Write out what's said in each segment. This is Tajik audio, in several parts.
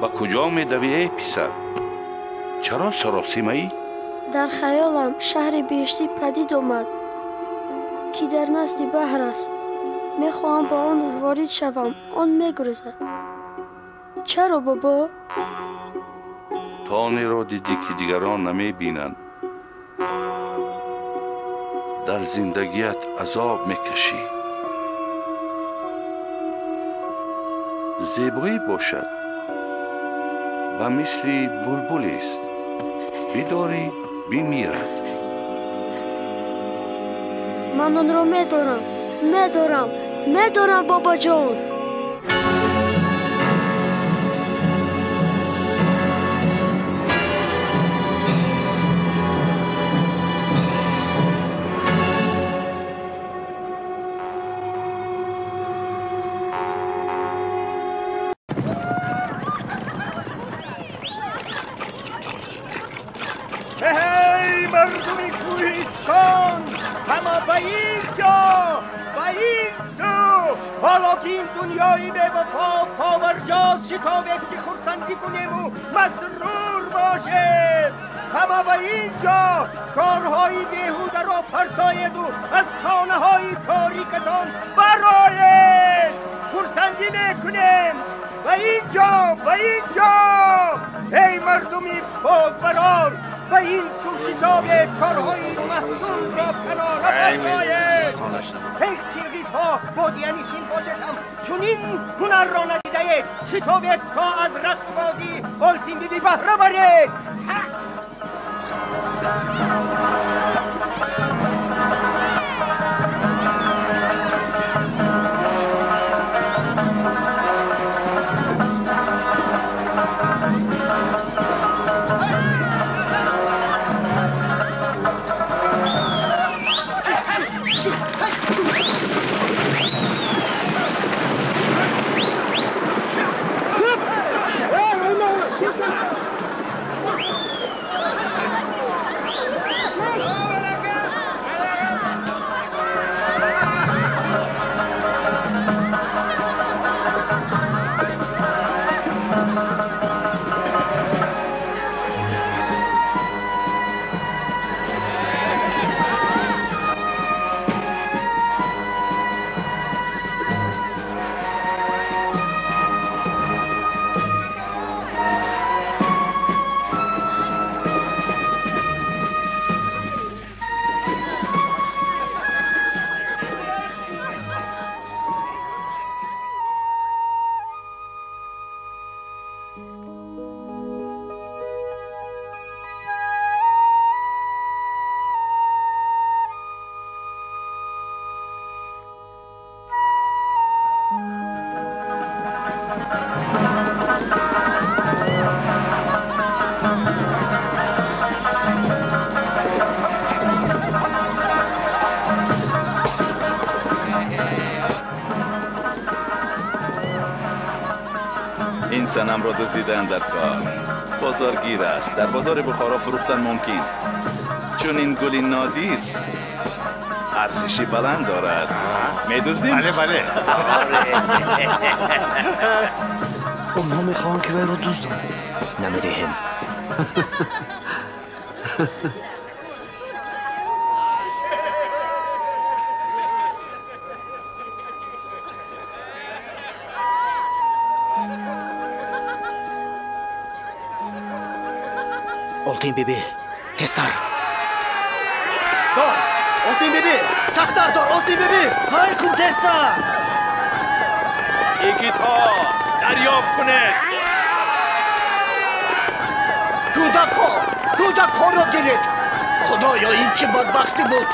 Ба куҷо медавӣ, эй писар? Чаро саросимаӣ? Дар хаёлам шаҳри биҳиштӣ падид омад, ки дар назди баҳр аст. Мехоҳам ба он ворид шавам, он мегурезад. Чаро, бобо? То онеро дидӣ, ки дигарон намебинанд. Дар зиндагият азоб мекашӣ. Зебоӣ бошад ба мисли булбулест, бидорӣ бимирад. Ман онро медорам, медорам, медорам, бобоҷон. شتابید که خرسندی کنیم و مسرور باشیم. همه به اینجا کارهای بیهوده را پرتاید و از خانه های تاریکتان برآیید. خرسندی میکنیم. به اینجا، به اینجا، ای مردمی پاک برار، به این سو شتابید، کارهای محزون را کناره پرتاید. ای قرقیزها بادیه‌نشین باشد هم چنین هنر را ندیده، شتابید تا از رقص بازی آلتین بیبی بهره برید. این صنم را دزدیدن در کار بازارگیر است. در بازار بخارا فروختن ممکن، چون این گل نادیر ارزشی بلند دارد. میدزدیم؟ بله بله. اونها میخوان که رو دزدن. نمیدهیم. Олтин биби, тезтар! Дор! Олтин биби! Сахттар дор! Олтин биби! Ҳай кун тезтар! Игитҳо, дарёб кунед! Кӯдакҳо! Кӯдакҳоро гиред! Худоё, ин чӣ бадбахтӣ буд!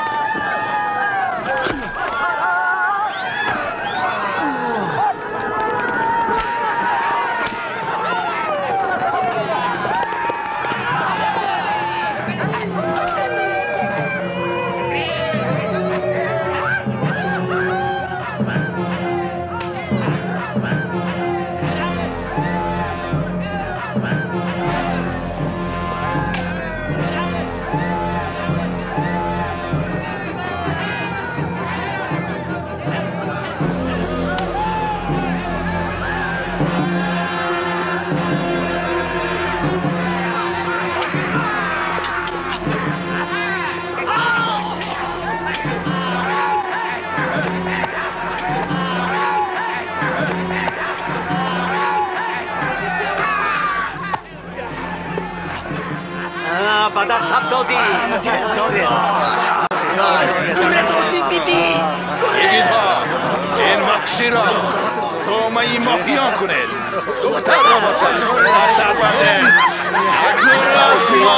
ба даст афтодӣ. Гурез, Олтин Биби, гурез! Йигитҳо, ин ваҳширо тӯъмаи моҳиён кунед. Духтарро бошад тахтар бандед. Акнун аз мо.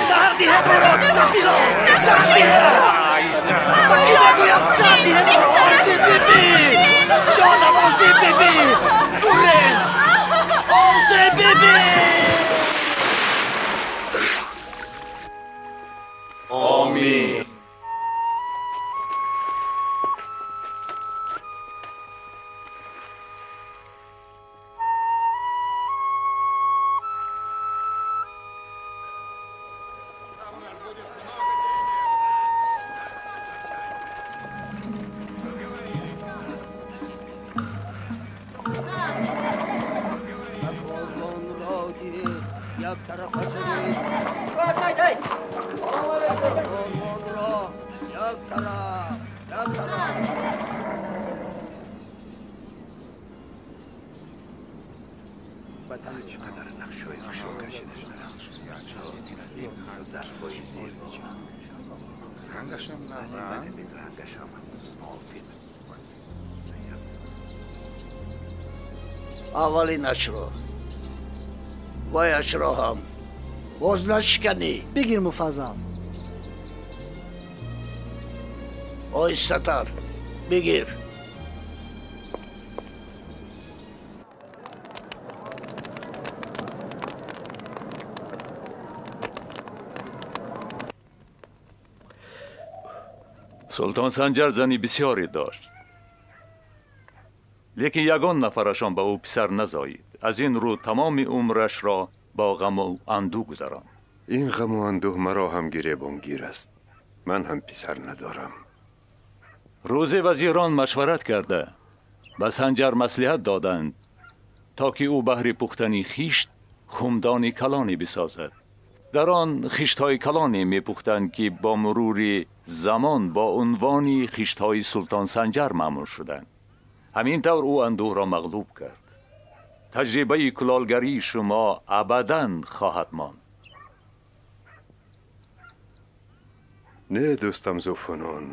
Сар диҳед моро, Сабило, сар диҳед! Ба кӣ мегӯям, сар диҳед моро, Олтин Биби! Ҷонам, Олтин Биби! Гурез! Олтин Биби! Омин. Корвонро диҳед, як тарафа шавед. Корвонро як тараф, як тараф. Чақадар нақшҳои хушрӯ кашида шуда. Зарфҳои зебо. Бале, бале, рангашам мувофиқ. Аввалинашро, ваяшро ҳам боз нашиканӣ. Бигир, Муфаззал. Оҳистатар бигир. Султон Санҷар зани бисёре дошт, лекин ягон нафарашон ба ӯ писар назоид. Аз ин рӯ тамоми умрашро бо ғаму андӯҳ гузаронд. Ин ғаму андӯҳ маро ҳам гиребонгир аст. Ман ҳам писар надорам. Рӯзе вазирон машварат карда ба Санҷар маслиҳат доданд, то ки ӯ баҳри пухтани хишт хумдони калоне бисозад. Дар он хиштҳои калоне мепухтанд, ки бо мурури замон бо унвони хиштҳои Султон Санҷар маъмул шуданд. Ҳамин тавр ӯ андӯҳро мағлуб кард. Таҷрибаи кулолгарии шумо абадан хоҳад монд. Не, дӯстам Зуфунун,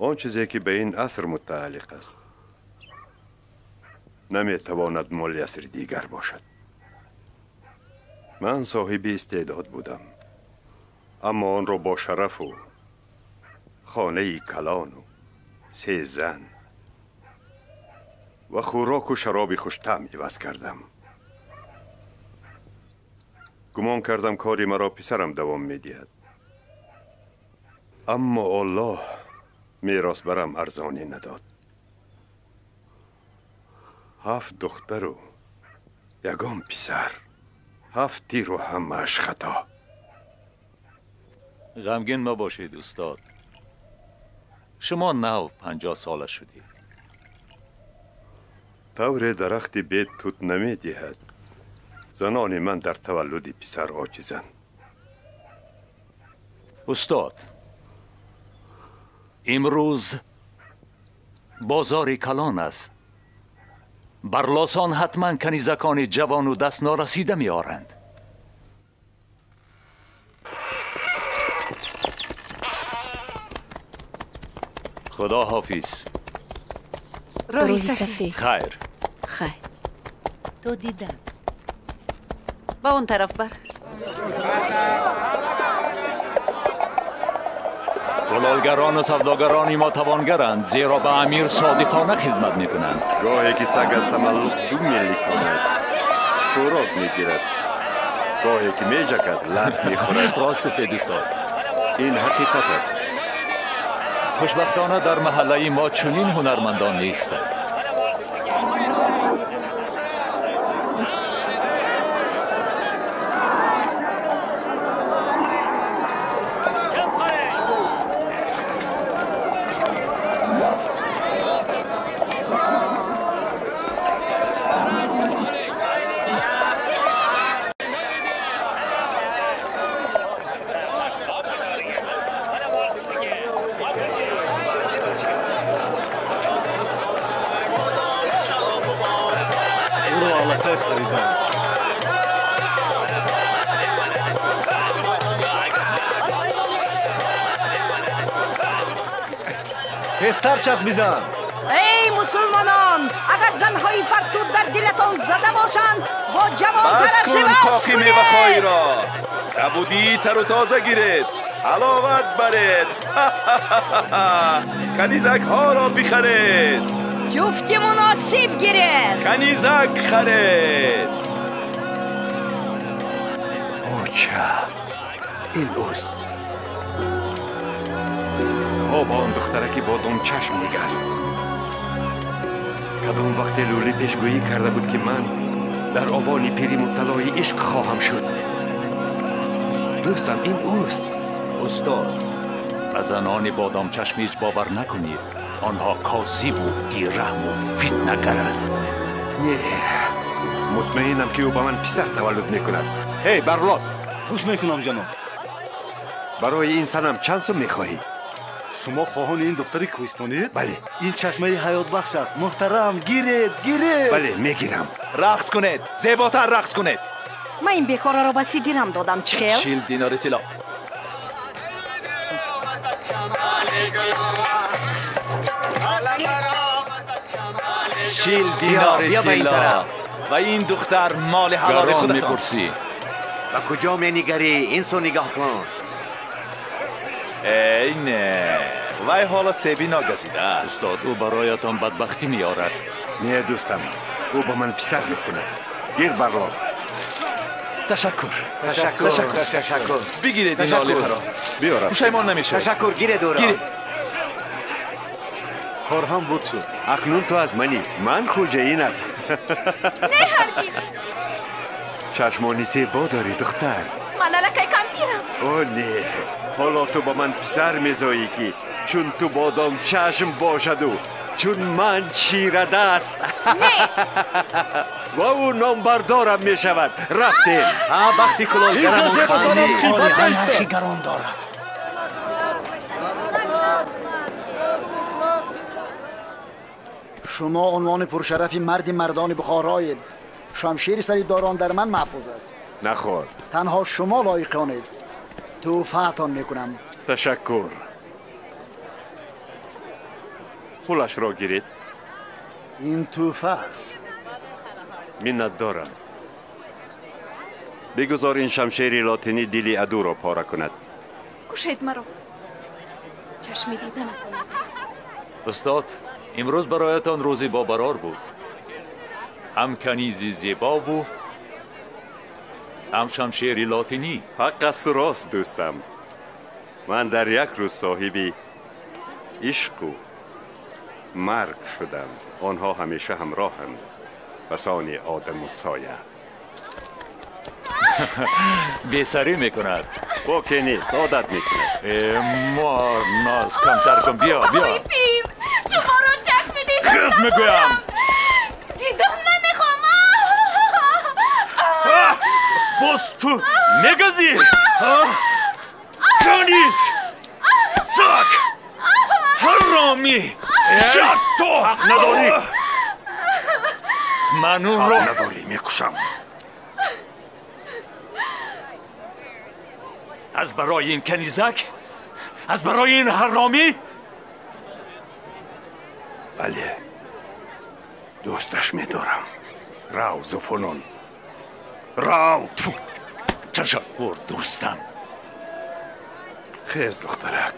он чизе ки ба ин аср мутааллиқ аст, наметавонад моли асри дигар бошад. Ман соҳиби истеъдод будам, аммо онро бо шарафу хонаи калону се зан ва хӯроку шароби хуштаъм иваз кардам. Гумон кардам, кори маро писарам давом медиҳад, аммо Аллоҳ меросбарам арзонӣ надод. Ҳафт духтару ягон писар, ҳафт тиру ҳамааш хато. Ғамгин мабошед, устод. Шумо нав 50 сола шудед. Тавре дарахти бед тут намедиҳад, занони ман дар таваллуди писар оҷизанд. Устод, имрӯз бозори калон аст. Барлосон ҳатман канизакони ҷавону даст норасида меоранд. Худо ҳофиз. Роҳи сафед. Хайр. Хайр. То дидан. Ба он тараф бар. Кулолгарону савдогарони мо тавонгаранд, зеро ба амир содиқона хизмат мекунанд. Гоҳе ки саг аз тамаллуқ ду меликонад, хӯрок мегирад. Гоҳе ки меҷакад, лат мехӯрад. Рост гуфтед, устод. Ин ҳақиқат аст. Хушбахтона дар маҳаллаи мо чунин ҳунармандон нестанд. Ӯро аллакай харидам. Тезтар чарх бизан. Эй мусулмонон, агар занҳои фартут дар дилатон зада бошанд, бо ҷавонтараш бас кун тоқи мевахоиро. Кабудии тару тоза гиред, ҳаловат баред, канизакҳоро бихаред, ҷуфти муносиб гиред, канизак харед. Оча, ин ӯст. Ҳо, ба он духтараки бодомчашм нигар. Кадом вақте Лӯлӣ пешгӯӣ карда буд, ки ман дар овони пирӣ мубталои ишқ хоҳам шуд. Дӯстам, ин ӯст. Устод, ба занони бодомчашм ҳеҷ бовар накунед. Онҳо козибу бираҳму фитнагаранд. Не, мутмаинам, ки ӯ ба ман писар таваллуд мекунад. Эй, Барлос! Гӯш мекунам, ҷаноб. Барои ин санам чанд сум мехоҳӣ? Шумо хоҳони ин духтари кӯҳистонед? Бале. Ин чашмаи ҳаётбахш аст. Муҳтарам, гиред, гиред. Бале, мегирам. Рақс кунед, зеботар рақс кунед. Ман ин бекораро ба 30 дирам додам. Чӣ хел? 40 динари тилло. 40 динари тилло. Ва ин духтар моли ҳалоли гарон худатон. мепурсӣ. Ба куҷо менигарӣ? Ин су нигоҳ кун. Эй, не, вай ҳоло себи ногазидааст. Устод, ӯ бароятон бадбахтӣ меорад. Не, дӯстам, ӯ ба ман писар мекунад. Гир, Барлос. Ташаккур. Ташаккур, ташаккур. Бигиред ин Ташаккур. олиҳаро. Биёрам. Пушаймон намешавед. Ташаккур, гиред ӯро. Гиред. Кор ҳам буд шуд. Акнун ту аз манӣ, ман хӯҷаинат. Не, ҳаргиз. Чашмони зебо дорӣ, духтар. Ман аллакай кампирам. О, не, ҳоло ту ба ман писар мезоӣ, ки чун ту бодомчашм бошаду чун ман чирадаст. Не. Ва ӯ номбардорам мешавад. Рафтем. Ҳа, бахти кулолгарамон хандид. Олиҳа нархи гарон дорад. Шумо унвони пуршарафи марди мардони Бухороед. Шамшери салибдорон дар ман маҳфуз аст. Нахор. Танҳо шумо лоиқи онед. Тӯҳфаатон мекунам. Ташаккур. Пулашро гиред. Ин тӯҳфа аст. Миннатдорам. Бигузор ин шамшери лотинӣ дили адуро пора кунад. Кушед маро. Чашми диданатон надорам. Устод, имрӯз бароятон рӯзи бобарор буд. Ҳам канизи зебову ҳам шамшери лотинӣ. Ҳақ асту рост, дӯстам. Ман дар як рӯз соҳиби ишқу марг шудам. Онҳо ҳамеша ҳамроҳанд, басони одаму соя. Бесарӣ мекунад. Боке нест, одат мекунад. Э, мор, ноз камтар кун. Биё, биё. Оқои пир, шуморо чашми дидан Хез мегӯям. надорам. Дидан намехоҳам. Боз ту мегазӣ? Каниз! Сак! Ҳаромӣ! Шатто! Ҳақ надорӣ. Ман ӯро Ҳақ надорӣ, мекушам. Аз барои ин канизак, аз барои ин ҳаромӣ. Бале, дӯсташ медорам. Рав, Зуфунун, рав. Тфу! Ташаккур, дӯстам. Хез, духтарак,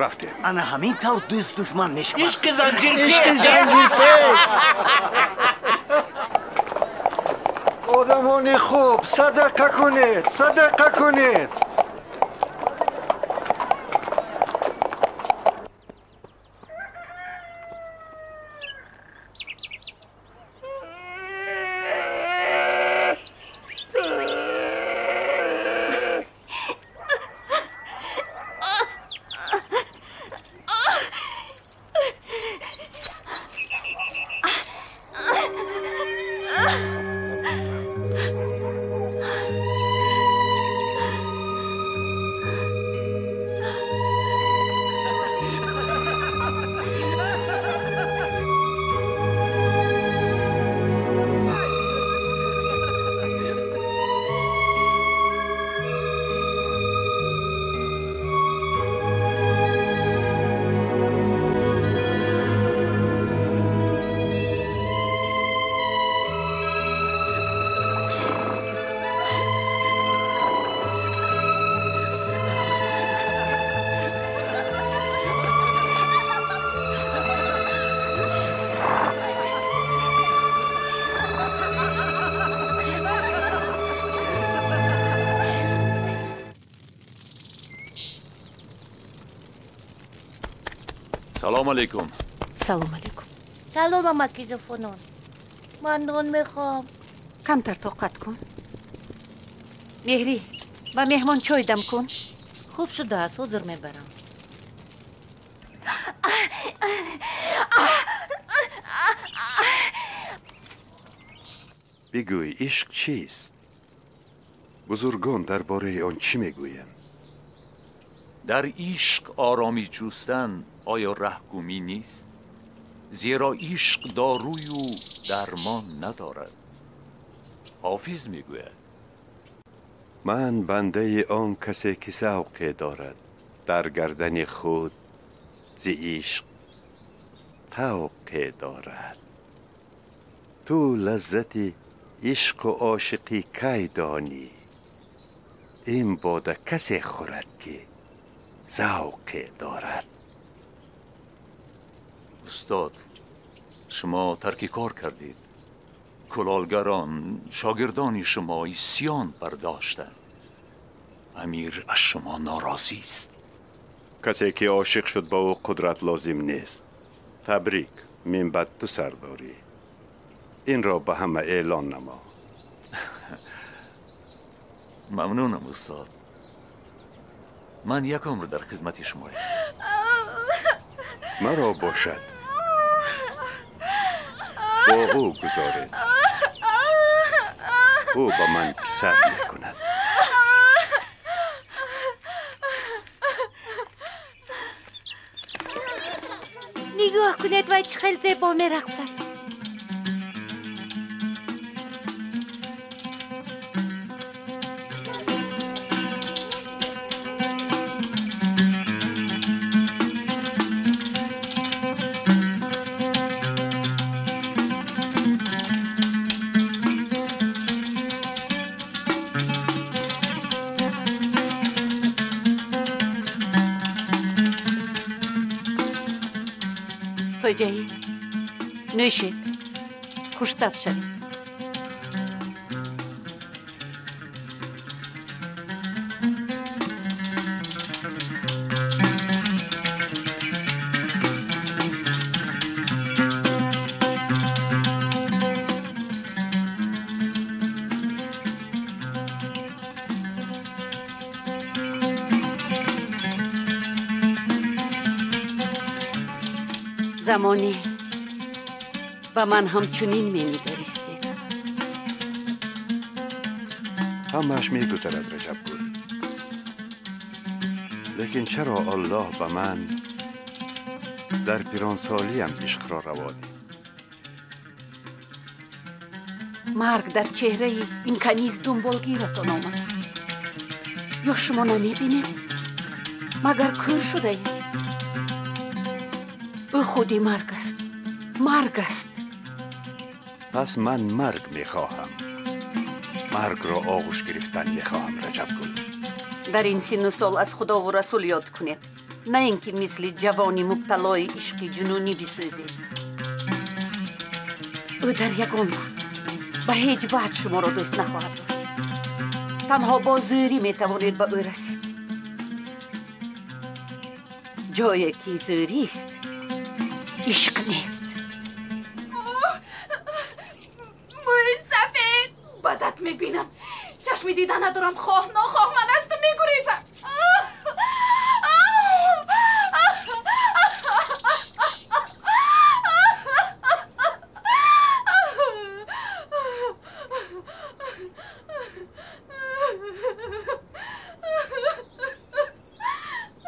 рафтем. Ана ҳамин тавр дӯст душман мешавад. Ишқи занҷирпеч. Ишқи занҷирпеч. Одамони хуб, садақа кунед, садақа кунед. Салом алейкум. Салом алейкум. Салом амакизофонон. Ман нон мехоҳам. Камтар тоқат кун. Меҳрӣ, ба меҳмон чой дам кун. Хуб шудааст, ҳозир мебарам. Бигӯй, ишқ чист? Бузургон дар бораи он чӣ мегӯянд? Дар ишқ оромӣ ҷустан оё раҳгумӣ нест? Зеро ишқ дорую дармон надорад. Ҳофиз мегӯяд: ман бандаи он касе ки завқе дорад, дар гардани худ зи ишқ тавқе дорад. Ту лаззати ишқу ошиқӣ кай донӣ? Ин бода касе хӯрад ки завқе дорад. Устод, шумо тарки кор кардед. Кулолгарон, шогирдони шумо исьён бардоштанд. Амир аз шумо норозист. Касе ки ошиқ шуд ба ӯ қудрат лозим нест. Табрик, минбаъд ту сардорӣ. Инро ба ҳама эълон намо. Мамнунам, устод. Ман як умр дар хизмати шумоям. Маро бошад бо ӯ гузоред. Ӯ ба ман писар мекунад. Нигоҳ кунед, вай чӣ хел зебо мерақсад. Хоҷаӣ, нӯшед, хуштаб шавед. Замоне ба ман ҳамчунин менигаристед. Ҳамааш мегузарад, Раҷабгул. Лекин чаро Аллоҳ ба ман дар пиронсолиам ишқро раво дид? Марг дар чеҳраи ин каниз дунболгиратон омад. Ё шумо намебинед? Магар кӯр шудаед? Ӯ худи марг аст. Марг аст. Пас ман марг мехоҳам. Маргро оғӯш гирифтан мехоҳам, Раҷабгул. Дар ин синну сол аз Худову Расул ёд кунед, на ин ки мисли ҷавони мубталои ишқи ҷунунӣ бисӯзед. Ӯ дар ягон вақт ба ҳеҷ ваҷ шуморо дӯст нахоҳад дошт. Танҳо бо зӯрӣ метавонед ба ӯ расид. Ҷое ки зӯрист, ишқ нест. Мӯи сафед, бадат мебинам. Чашми дида надорам, хоҳ нохоҳ ман аз ту мегурезам.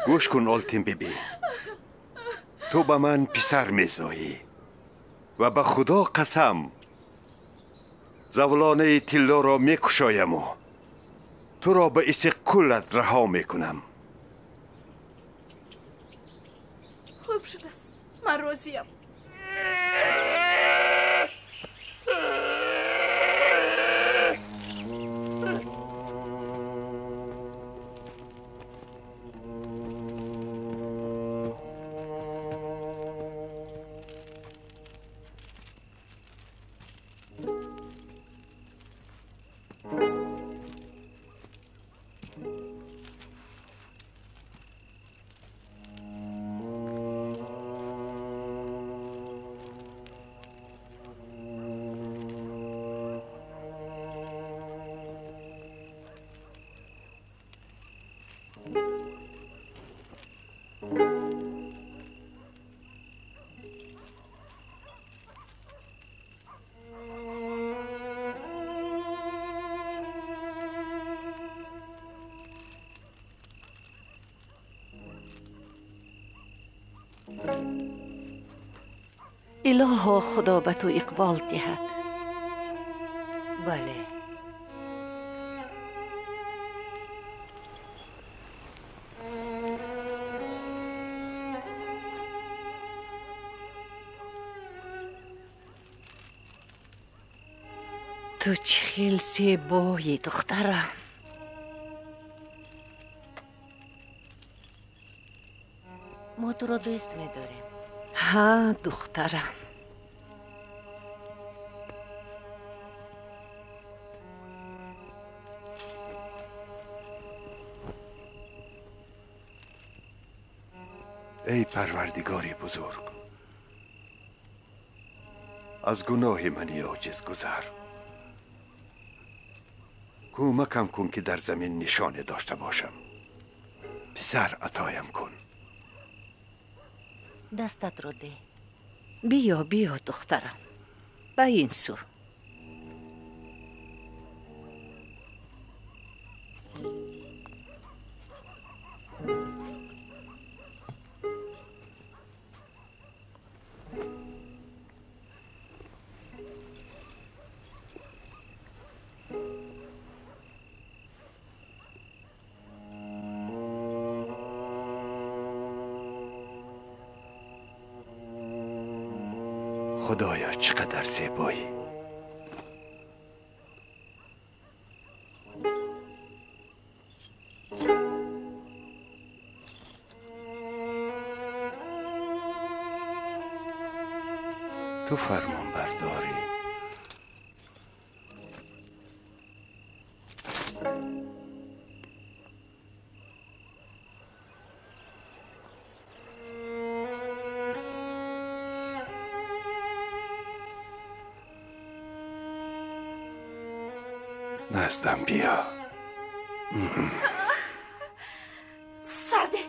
Гӯш кун, Олтин биби. Ту ба ман писар мезоӣ ва ба Худо қасам завлонаи тиллоро мекушояму туро ба истиқкулат раҳо мекунам. Хуб шудааст, ман розиям. Илоҳо, Худо ба ту иқбол диҳад. Бале. Ту чӣ хел зебоӣ, духтарам. Мо туро дӯст медорем. Ҳа, духтарам. Эй Парвардигори бузург, аз гуноҳи мани оҷиз гузар. Кӯмакам кун, ки дар замин нишоне дошта бошам. Писар атоям кун. Дастатро деҳ. Биё, биё, духтарам, ба ин сӯ. Худоё, чӣ қадар зебоӣ! Ту фармонбардорӣ. Наздам биё. Сарде.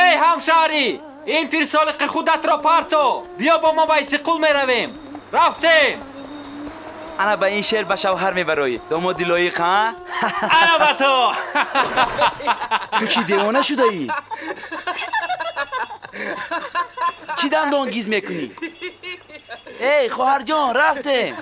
Эй, ҳамшаҳрӣ, ин пирсолиқи худатро парто. Биё, бо мо ба Истиқул меравем. Рафтем. Ана ба ин шер ба шавҳар мебароӣ. Домоди лоиқ, ҳа? Ана ба ту. Ту чӣ, девона шудаӣ? Чӣ дандон гиз мекунӣ? Эй, хоҳарҷон, рафтем.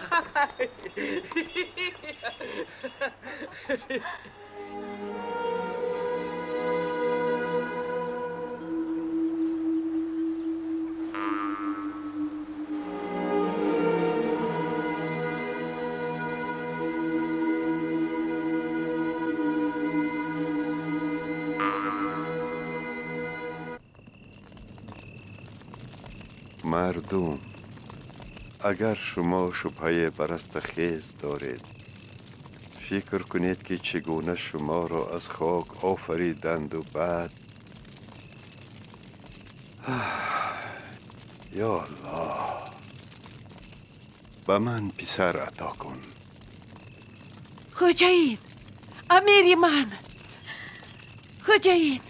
Мардум, агар шумо шубҳаи ба растахез доред, фикр кунед, ки чӣ гуна шуморо аз хок офариданду баъд. Ё Аллоҳ, ба ман писар ато кун. Хоҷаин, амири ман, хоҷаин,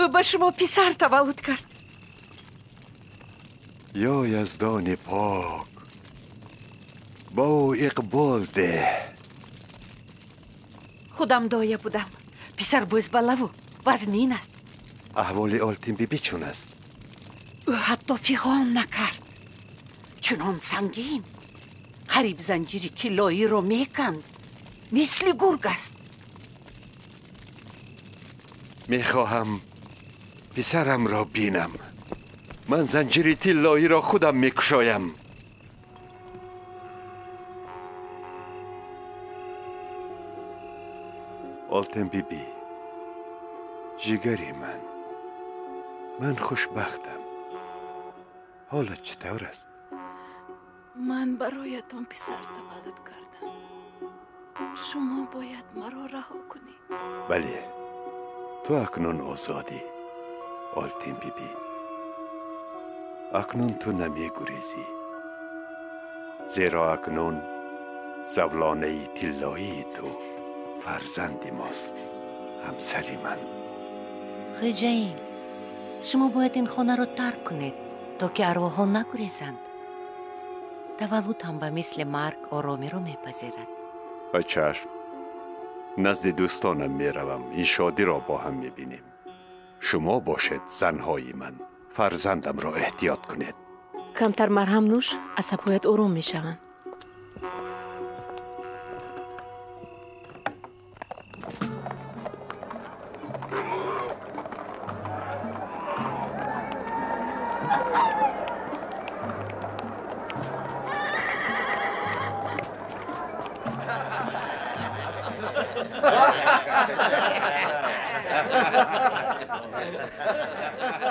ӯ ба шумо писар таваллуд кард. Ё Яздони пок, ба ӯ иқбол деҳ. Худам доя будам. Писар бӯзбалаву вазнин аст. Аҳволи Олтинбибӣ чун аст? Ӯ ҳатто фиғон накард. Чунон сангин. Қариб занҷири тиллоиро меканд. Мисли гург аст. Мехоҳам писарамро бинам. Ман занҷири тиллоиро худам мекушоям. Олтин биби, ҷигари ман, ман хушбахтам. Ҳолат чӣ тавр аст? Ман бароятон писар таваллуд кардам. Шумо бояд маро раҳо кунед. Бале, ту акнун озодӣ, Олтин биби. Акнун ту намегурезӣ, зеро акнун завлонаи тиллоии ту фарзанди мост, ҳамсари ман. Хоҷаин, шумо бояд ин хонаро тарк кунед, то ки арвоҳҳо нагурезанд. Таваллуд ҳам ба мисли марг оромиро мепазирад. Ба чашм, назди дӯстонам меравам, ин шодиро бо ҳам мебинем. Шумо бошед занҳои ман, фарзандамро эҳтиёт кунед. Камтар марҳам нӯш, асабҳоят ором мешаванд.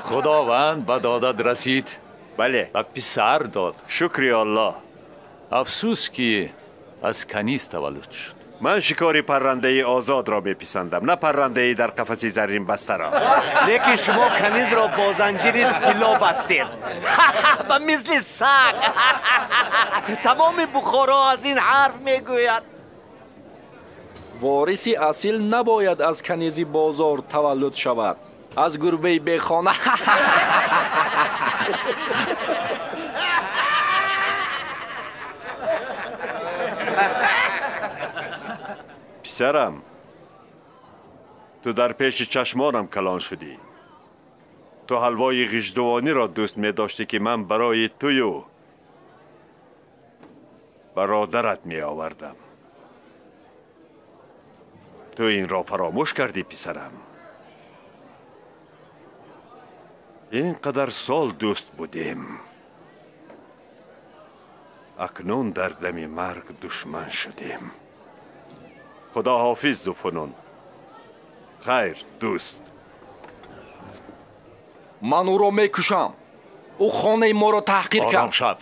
Худованд ба додат расид. Бале. Ба писар дод. Шукри Аллоҳ. Афсӯс ки аз каниз таваллуд шуд. Ман шикори паррандаи озодро меписандам, на паррандаи дар қафаси заррин бастаро. Лекин шумо канизро бо занҷири тилло бастед. Ба мисли саг. Тамоми Бухоро аз ин ҳарф мегӯяд. Вориси асил набояд аз канизи бозор таваллуд шавад, аз гурбаи бехона. Писарам, ту дар пеши чашмонам калон шудӣ. Ту ҳалвои ғиждувониро дӯст медоштӣ, ки ман барои тую бародарат меовардам. Ту инро фаромӯш кардӣ, писарам. Ин қадар сол дӯст будем. Акнун дар дами марг душман шудем. Худоҳофиз, Зуфунун. Хайр, дӯст. Ман ӯро мекушам. Ӯ хонаи моро таҳқир кард. Ором шав.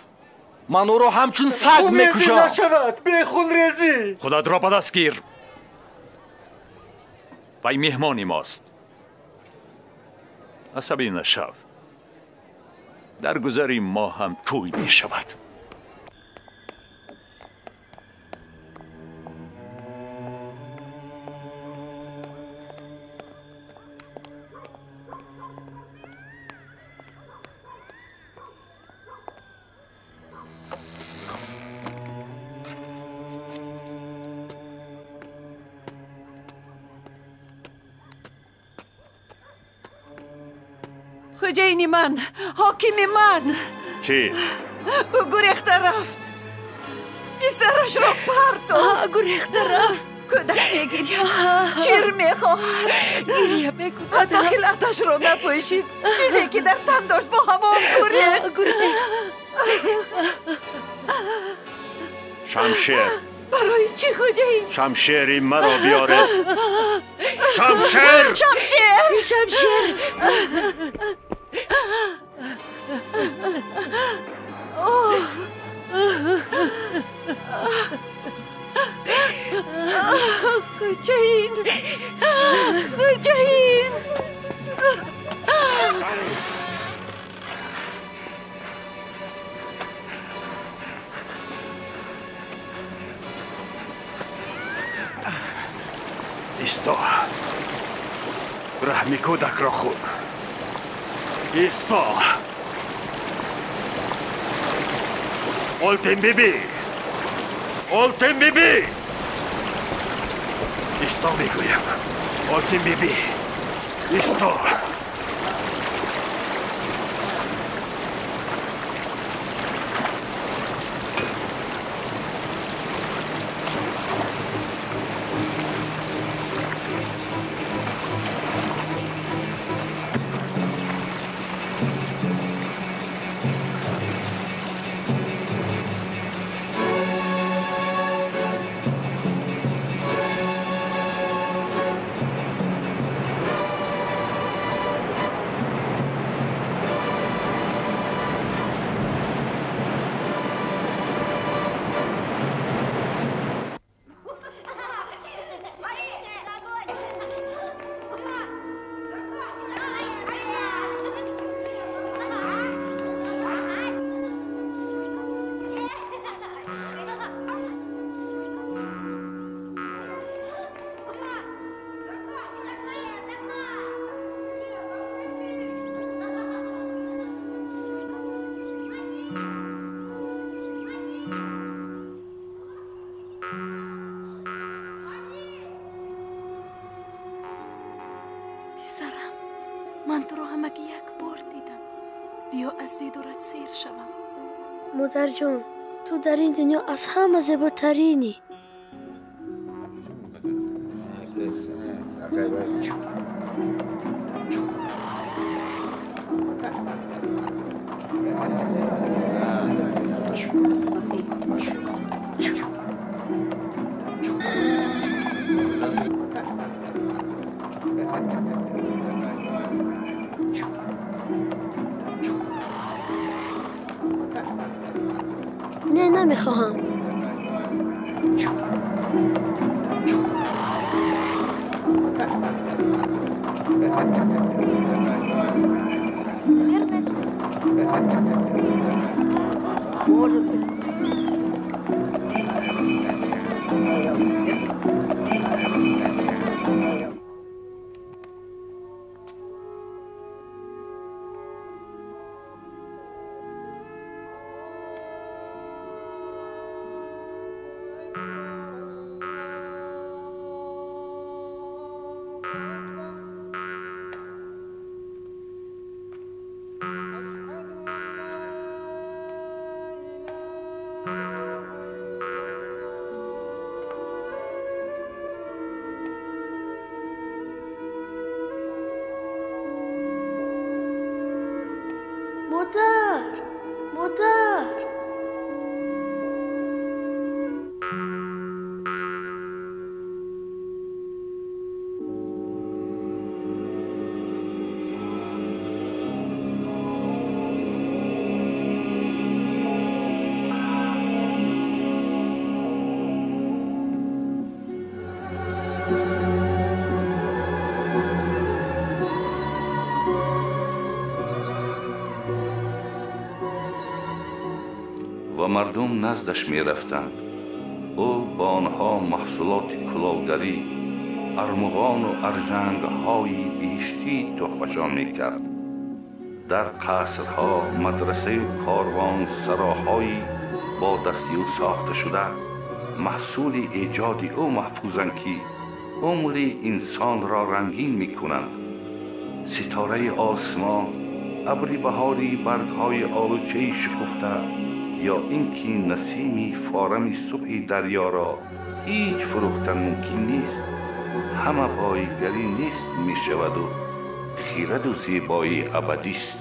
Ман ӯро ҳамчун саг мекушам. Нашавад, бехунрезӣ. Худатро ба даст гир. Вай меҳмони мост. Асабӣ нашав. Дар гузари мо ҳам тӯй мешавад. Хоҷаини ман, ҳокими ман. Чӣ? Ӯ гурехта рафт. Писарашро партофт. Гурехта рафт. Кӯдак мегиряд, шир мехоҳад. Гиря мекунад. Ҳатто хилаташро напӯшид. Чизе ки дар тан дошт бо ҳамон гурехт. Шамшер. Барои чӣ, хоҷаин? Шамшери маро биёред. Шамшер! Шамшер! Шамшер! Хоҷаин! Хоҷаин! Исто! Раҳми кӯдакро хӯр. Исто! Олтин биби! Олтин биби! Исто мегӯям. Олтин биби! Исто! Ман туро ҳамагӣ як бор дидам. Биё аз дидорат сер шавам. Модарҷон, ту дар ин дунё аз ҳама зеботаринӣ. Не, намехоҳам. Модар! Модар! Ва мардум наздаш мерафтанд. Ӯ ба онҳо маҳсулоти кулолгарӣ, армуғону аржангҳои биҳиштӣ тӯҳфашон мекард. Дар қасрҳо, мадрасаю корвонсароҳои бо дасти ӯ сохта шуда маҳсули эҷоди ӯ маҳфузанд, ки умри инсонро рангин мекунанд. Ситораи осмон, абри баҳорӣ, баргҳои олучаи шукуфта ё ин ки насими форами субҳи дарёро ҳеҷ фурӯхтан мумкин нест. Ҳама боигарӣ нест мешаваду хираду зебоӣ абадист.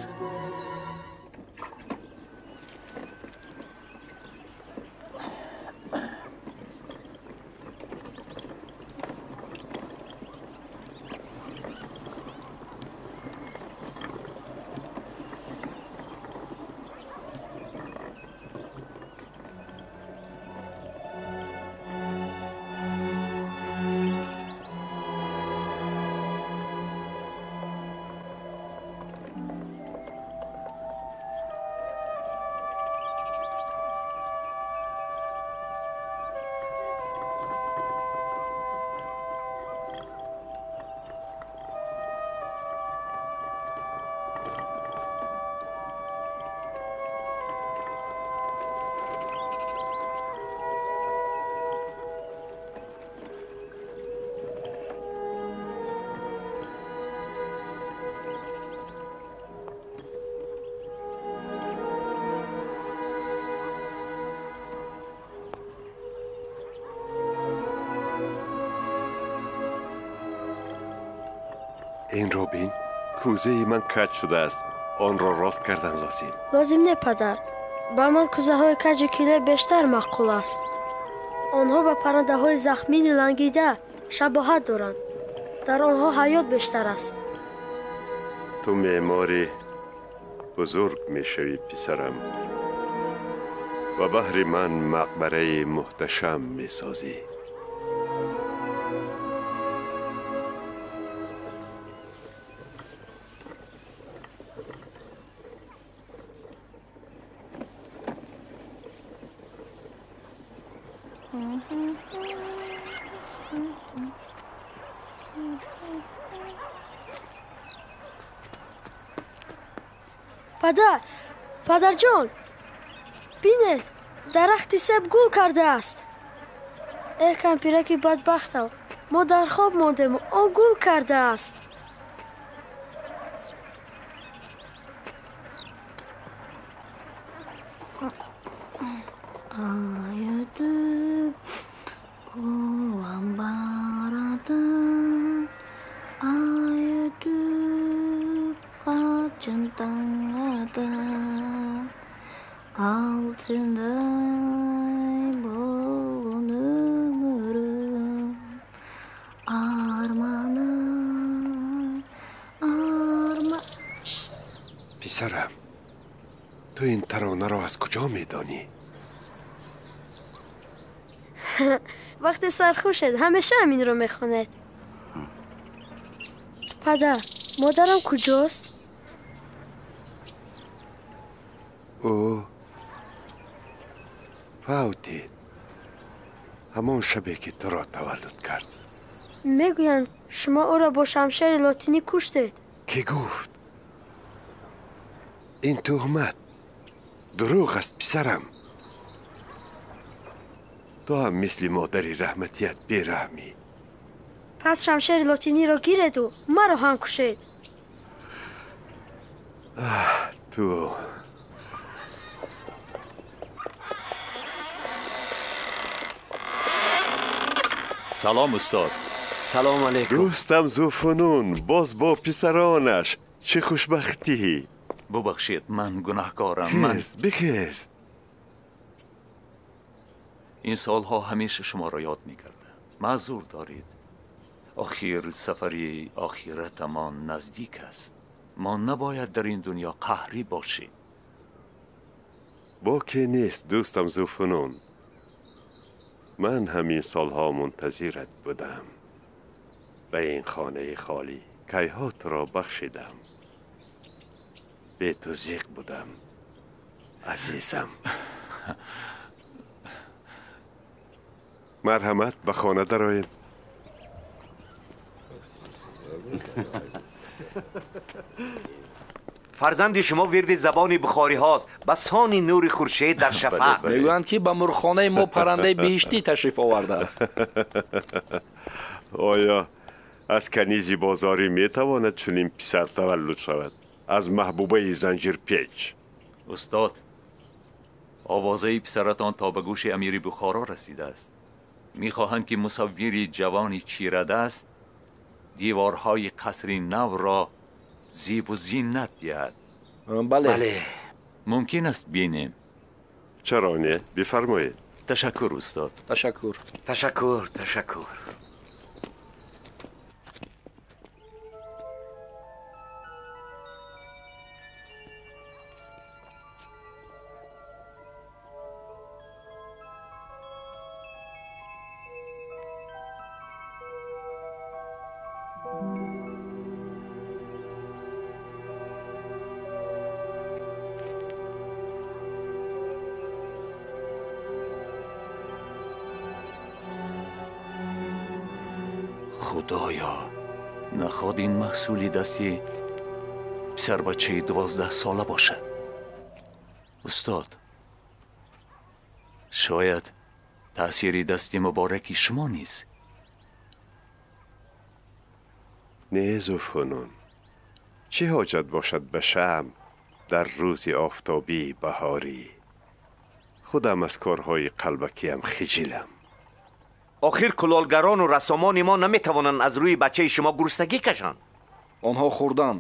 Инро бин, кӯзаи ман каҷ шудааст. Онро рост кардан лозим. Лозим не, падар. Ба ман кӯзаҳои каҷу киле бештар маъқул аст. Онҳо ба паррандаҳои захмини лангида шабоҳат доранд. Дар онҳо ҳаёт бештар аст. Ту меъмори бузург мешавӣ, писарам, ва баҳри ман мақбараи муҳташам месозӣ. Падар, падарҷон, бинед, дарахти себ гул кардааст. Э, кампираки бадбахтам, мо дар хоб мондему он гул кардааст. Ötüp olan baradın, ay ötüp kaçın taňadın. Altınday болгон өмүрүм, арманым, арма. Писарам, ту ин таронаро аз куҷо медонӣ? Вақте сархушед ҳамеша ҳаминро мехонед. Падар, модарам куҷост? Ӯ фавтид ҳамон шабе ки туро таваллуд кард. Мегӯянд шумо ӯро бо шамшери лотинӣ куштед. Кӣ гуфт? Ин туҳмат дурӯғ аст, писарам. Ту ҳам мисли модари раҳматият бераҳмӣ. Пас шамшери лотиниро гиреду маро ҳам кушед. Ту Салом, устод. Салом алейкум. Дӯстам Зуфунун боз бо писаронаш. Чӣ хушбахтӣ! Бубахшед, ман гунаҳкорам. Хез, бихез. Ин солҳо ҳамеша шуморо ёд мекардам. Маъзур доред. Охир сафари охиратамон наздик аст. Мо набояд дар ин дунё қаҳрӣ бошем. Боке нест, дӯстам Зуфунун. Ман ҳамин солҳо мунтазират будам. Ба ин хонаи холӣ кайҳо туро бахшидам. Бе ту зиқ будам, азизам. Марҳамат, ба хона дароем. Фарзанди шумо вирди забони бухориҳост, ба сони нури хуршед дар шафақ. Мегӯянд ки ба мурғхонаи мо паррандаи биҳиштӣ ташриф овардааст. Оё аз канизи бозорӣ метавонад чунин писар таваллуд шавад? Аз маҳбубаи занҷирпеч. Устод, овозаи писаратон то ба гӯши амири Бухоро расидааст. Мехоҳанд ки мусаввири ҷавони чирадаст деворҳои қасри навро зебу зинат диҳад. Бале. Бале. Мумкин аст бинем? Чаро не? Бифармоед. Ташаккур, устод. Ташаккур. Ташаккур, ташаккур. Худоё, наход ин маҳсули дасти писарбачаи 12сола бошад. Устод, шояд таъсири дасти мубораки шумо низ. Не, Зуфунун, чӣ ҳоҷат бошад ба шамъ дар рӯзи офтобии баҳорӣ? Худам аз корҳои қалбакиам хиҷилам. Охир кулолгарону рассомони мо наметавонанд аз рӯи бачаи шумо гуруснагӣ кашанд. Онҳо хӯрдан,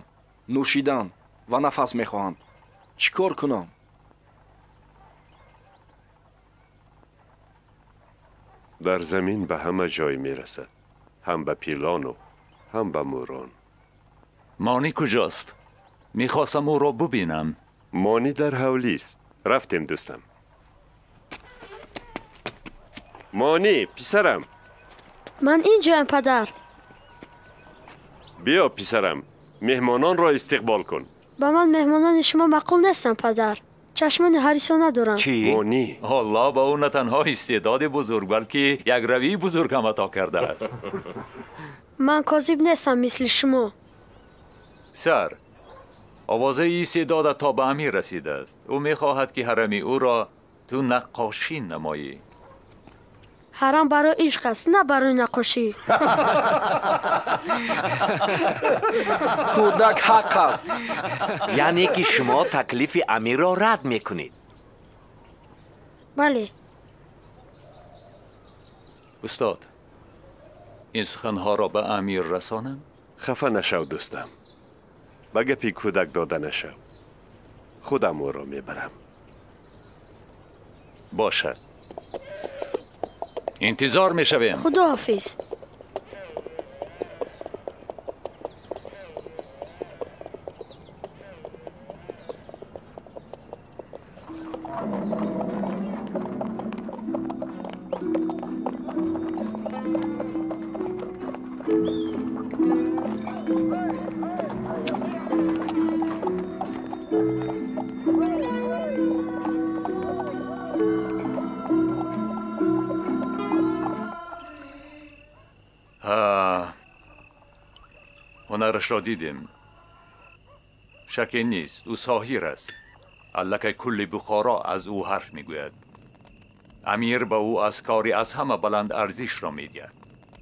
нӯшидан ва нафас мехоҳанд. Чӣ кор кунам? Дар замин ба ҳама ҷой мерасад, ҳам ба пилону ҳам ба мӯрон. Монӣ куҷост? Мехостам ӯро бубинам. Монӣ дар ҳавлист. Рафтем, дӯстам. Монӣ, писарам. Ман инҷоям, падар. Биё, писарам, меҳмононро истиқбол кун. Ба ман меҳмонони шумо маъқул нестанд, падар. Чашмони ҳарисона доранд. Чӣ? Монӣ. Аллоҳ ба ӯ на танҳо истеъдоди бузург, балки як равии бузург ҳам ато кардааст. Ман козиб нестам мисли шумо. Писар, овозаи истеъдодат то ба амир расидааст. Ӯ мехоҳад ки ҳарами ӯро ту наққошӣ намоӣ. Ҳарам барои ишқ аст, на барои наққошӣ. Кӯдак ҳақ аст. Яъне ки шумо таклифи амирро рад мекунед? Бале. Устод, ин суханҳоро ба амир расонам? Хафа нашав, дӯстам. Ба гапи кӯдак дода нашав. Худам ӯро мебарам. Бошад. Интизор мешавем. Худоҳофиз. ҳунарашро дидем. Шаке нест, ӯ соҳир аст. Аллакай кулли Бухоро аз ӯ ҳарф мегӯяд. Амир ба ӯ аз кори аз ҳама баланд арзишро медиҳад.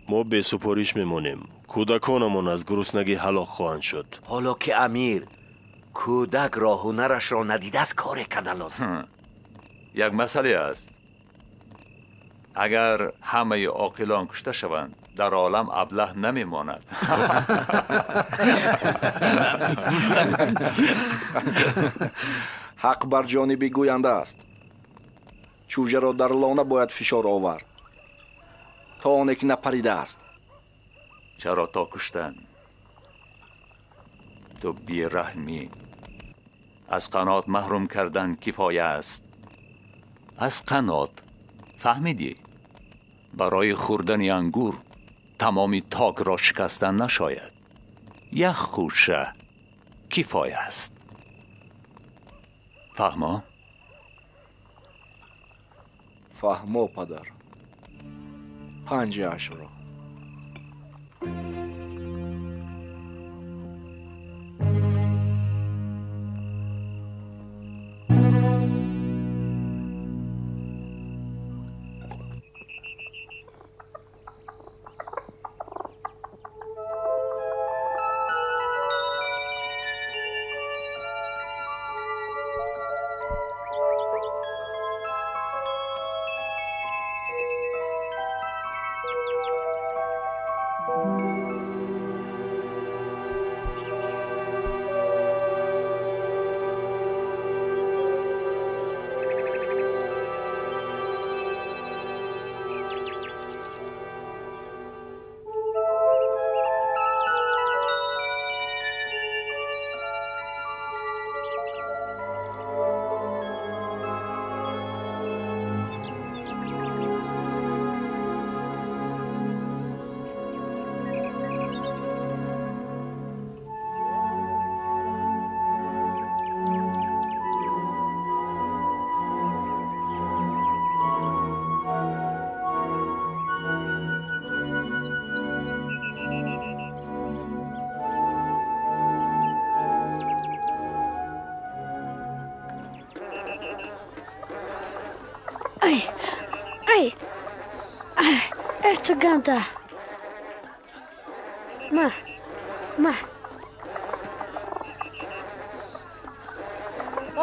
Мо бесупориш мемонем. Кӯдаконамон аз гуруснагӣ ҳалок хоҳанд шуд. Ҳоло ки амир кӯдакро ҳунарашро надидааст, коре кардан лозим. Як масъале аст. Агар ҳамаи оқилон кушта шаванд, дар олам аблаҳ намемонад. Ҳақ бар ҷониби гӯянда аст. Чӯҷаро дар лона бояд фишор овард, то оне ки напаридааст. Чаро то куштан? Ту бераҳмӣ. Аз қанот маҳрум кардан кифоя аст. Аз қанот. Фаҳмидӣ? Барои хӯрдани ангур тамоми токро шикастан нашояд. Як хӯша кифоя аст. Фаҳмо? Фаҳмо, падар. 5-ашро. Ай, ай, это ганда. Ма, ма.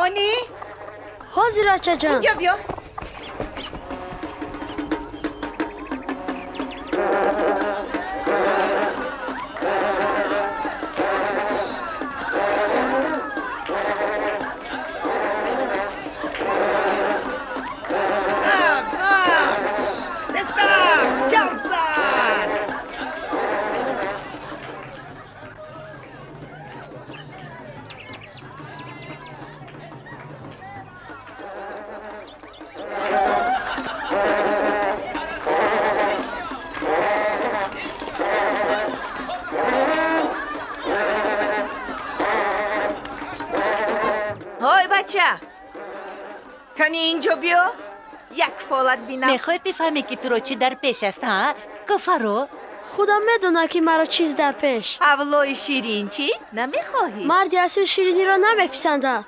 Они? Ҳозир, ачаҷон. Инҷо биё. Кани инҷо биё, як фолат бинам. Мехоҳӣ бифаҳмӣ, ки туро чӣ дар пеш аст, ҳа? Гуфаро? Худам медонам, ки маро чиз дар пеш. Ҳавлои ширин чӣ? Намехоҳӣ? Марди асил шириниро намеписандад.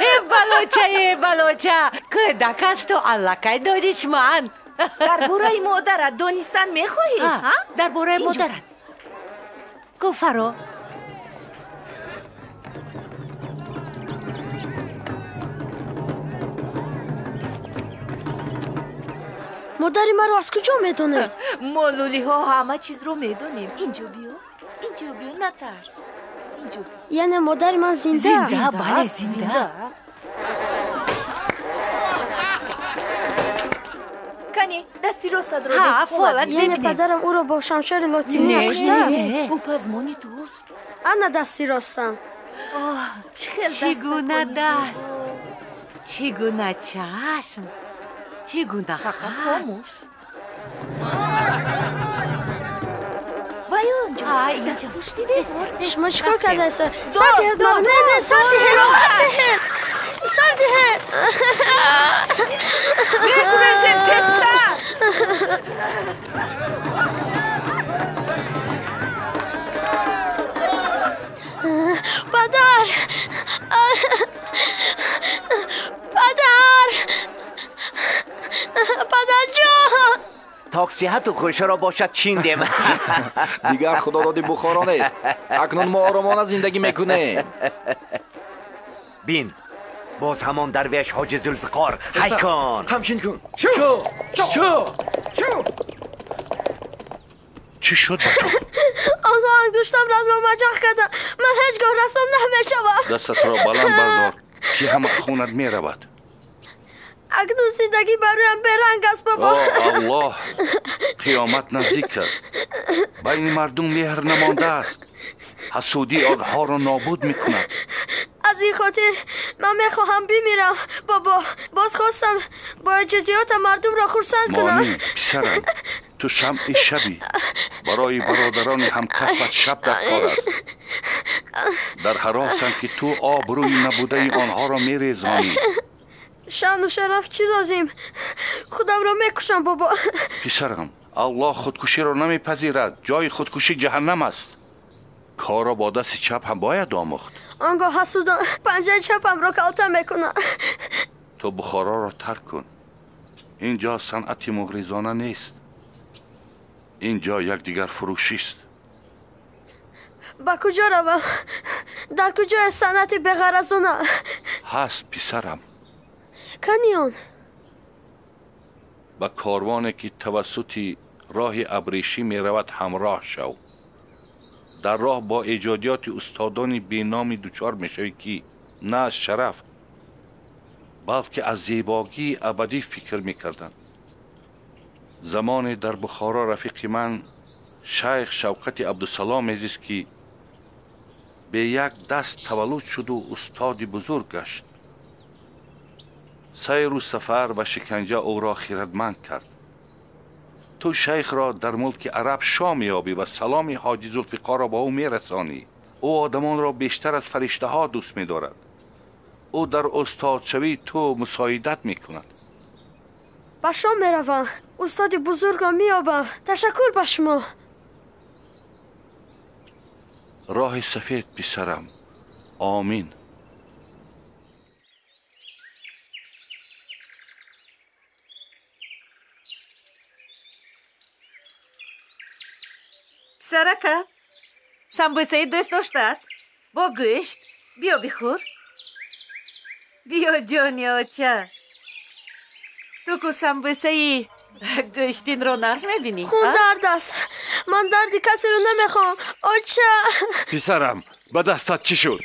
Э, балоча, э, балоча, кӯдак асту аллакай донишманд. Дар бораи модарат донистан мехоҳӣ? Дар бораи модарат. Гуфаро. Модари маро аз куҷо медонед? Мо лӯлиҳо ҳама чизро медонем. Инҷо биё, инҷо биё, натарс. Инҷо биё. Яъне модари ман зинда аст? Зинда, бале, зинда. Кани, дасти ростатро деҳ. Яъне падарам ӯро бо шамшери лотинӣ накуштааст? Ӯ пазмони туст. Ана дасти ростам. Чӣ гуна даст, чӣ гуна чашм, чӣ гуна хат. Хомӯш. Вай онҷост. Пушти девор. Шумо чӣ кор кардаед? Сар диҳед маро. Не, не, сар диҳед, сар диҳед, сар диҳед. Мегурезед тезтар. Падар! Падар! Падарҷон! Токсиҳату хӯшаро бошад чиндем. Дигар худододи Бухоро нест. Акнун мо оромона зиндагӣ мекунем. Бин, боз ҳамон дарвеш ҳоҷи Зулфиқор. Ҳай кун! Ҳамчин кун! Чӯ! Чӯ! Чӣ шуд ба ту? Онҳо ангуштамро маҷах карданд. Ман ҳеҷ гоҳ рассом намешавам. Дастатро баланд бардор, ки ҳама хунат меравад. Акнун зиндагӣ бароям беранг аст, бобо. О, Аллоҳ, қиёмат наздик аст. Байни мардум меҳр намондааст. Ҳасудӣ онҳоро нобуд мекунад. Аз ин хотир ман мехоҳам бимирам, бобо. Боз хостам бо эҷодиётам мардумро хурсанд кунам. Монӣ, писарам, ту шамъи шабӣ. Барои бародарони ҳамкасбат шаб дар кор аст. Дар ҳаросам ки ту обрӯи набудаи онҳоро мерезонӣ. Шаъну шараф чӣ лозим? Худамро мекушам, бобо. Писарам, Аллоҳ худкуширо намепазирад. Ҷои худкушӣ ҷаҳаннам аст. Корро бо дасти чап ҳам бояд омӯхт. Он гоҳ ҳасудон панҷаи чапамро калта мекунанд. Ту Бухороро тарк кун. Ин ҷо санъати муғризона нест. Ин ҷо якдигарфурӯшист. Ба куҷо равам? Дар куҷое санъати беғаразона? Ҳаст, писарам. Кани он? Ба корвоне ки тавассути роҳи абрешӣ меравад ҳамроҳ шав. Дар роҳ бо эҷодиёти устодони беноми дучор мешавӣ, ки на аз шараф, балки аз зебогии абадӣ фикр мекарданд. Замоне дар Бухоро рафиқи ман шайх Шавқати Абдусалом мезист, ки бе як даст таваллуд шуду устоди бузург гашт. Сайру сафар ва шиканҷа ӯро хирадманд кард. Ту шайхро дар мулки араб шо меёбӣ ва саломи ҳоҷи Зулфиқорро ба ӯ мерасонӣ. Ӯ одамонро бештар аз фариштаҳо дӯст медорад. Ӯ дар устодшавии ту мусоидат мекунад. Ба шом меравам, устоди бузургро меёбам. Ташаккур ба шумо. Роҳи сафед, писарам. Омин. Писарака, самбусаи дӯст доштаат? Бо гӯшт. Биё бихӯр. Биё, ҷони оча. Ту ку самбусаи гӯштинро нағз мебинӣ? Хун дард аст. Ман дарди касеро намехоҳам. Оча! Писарам, ба дастат чӣ шуд?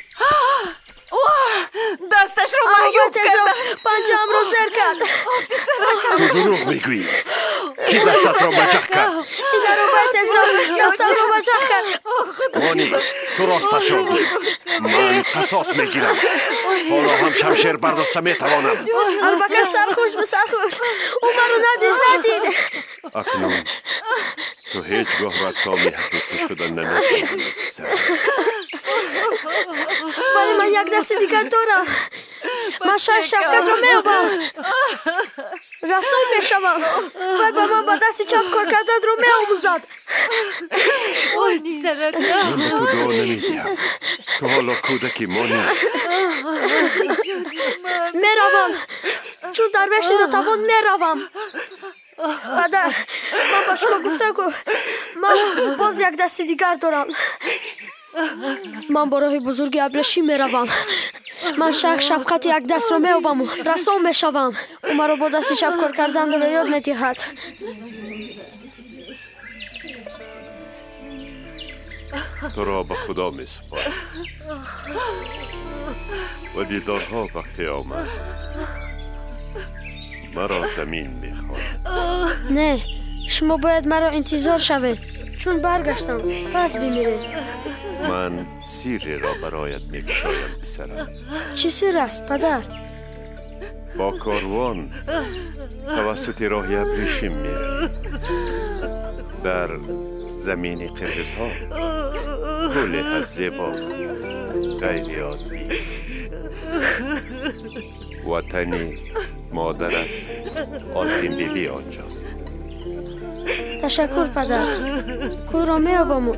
Дасташро маъюб кард. Панҷаамро зер кард. Ту дурӯғ мегӯӣ. Ки дастатро маҷах кард? Ин аробаи тезро дастамро маҷах кард. Монӣ, ту росташро гӯй. Ман қасос мегирам. Ҳоло ҳам шамшер бардошта метавонам. Арбакаш сархуш бу сархуш. Ӯ маро надид, надид. Акнун ту ҳеҷ гоҳ рассоми ҳақиқӣ шуда наметавонӣ, писар. Вале ман як дасти дигар дорам. Ман шайх Шавкатро меёбам. Рассом мешавам. Вай ба ман ба дасти чап кор карданро меомӯзад. Ман ба ту дуо намедиҳам. Ту ҳоло кӯдаки монӣ. Меравам. Чун дарвеши нотавон меравам. Падар, ман ба шумо гуфтам, ку ман боз як дасти дигар дорам. Ман бо роҳи бузурги абрешим меравам. Ман шайх Шафқати якдастро меёбаму рассом мешавам. Ӯ маро бо дасти чап кор карданро ёд медиҳад. Туро ба Худо месупорам ва дидорҳо ба қиёмат. Маро замин мехоҳад. Не, шумо бояд маро интизор шавед. Чун баргаштам, пас бимиред. Ман сирреро бароят мекушоям, писарам. Чӣ сир аст, падар? Бо корвон тавассути роҳи абрешим меравем. Дар замини қирғизҳо кӯле ҳаст зебо, ғайриоддӣ. Ватани модарат Олтинбибӣ онҷост. Ташаккур, падар. Кӯлро меёбаму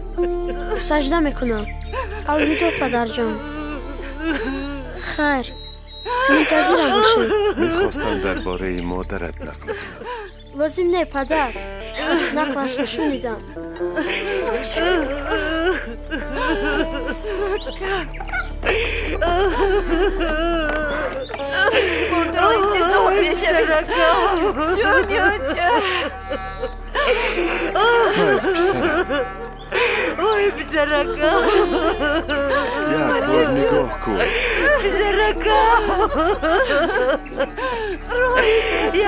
сажда мекунам. Алвидо, падарҷон. Хайр, мунтазирам бошед. Мехостам дар бораи модарат нақл кунам. Лозим не, падар. Нақлашро шунидам. Мо туро интизор мешавем. Ҷони оча. Хайр, писарам. Ой, писаракам. Як бор нигоҳ кун. Писаракам.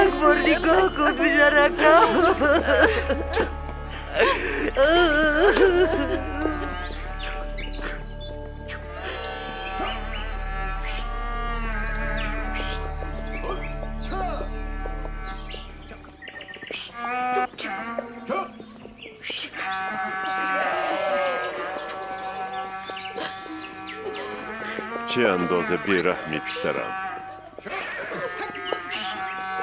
Як бор нигоҳ кун, писаракам. Чӣ андоза бераҳмӣ, писарам,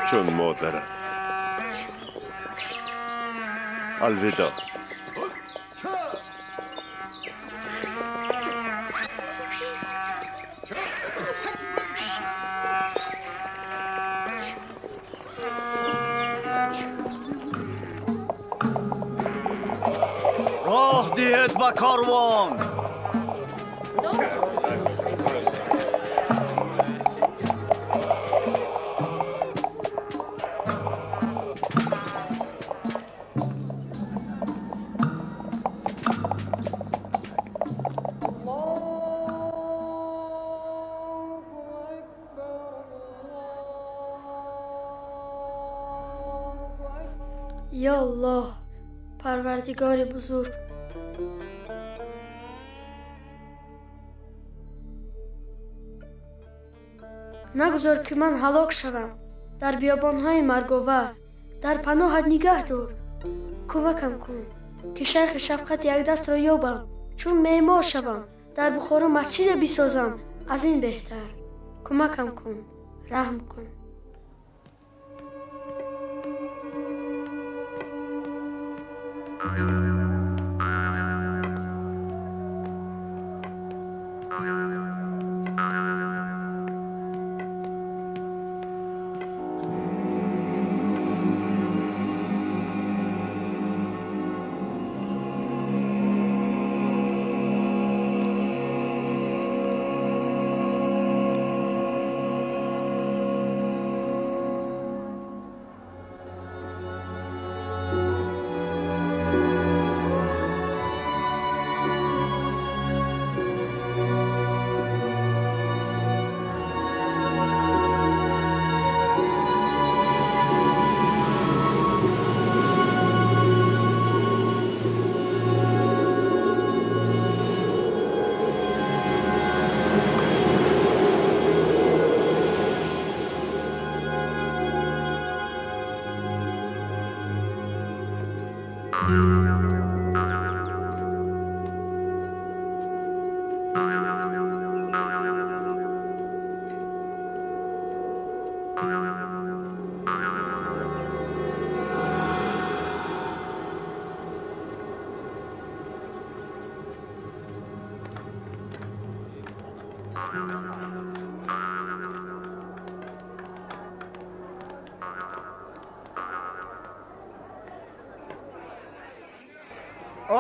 чун модарат. Алвидо. Роҳ диҳед ба корвон. Ё Аллоҳ, Парвардигори бузург, нагузор ки ман ҳалок шавам дар биёбонҳои марговар. Дар паноҳат нигаҳ дор. Кӯмакам кун ки шайхи Шафқати якдастро ёбам, чун меъмор шавам, дар Бухоро масҷиде бисозам. Аз ин беҳтар кӯмакам кун, раҳм кун.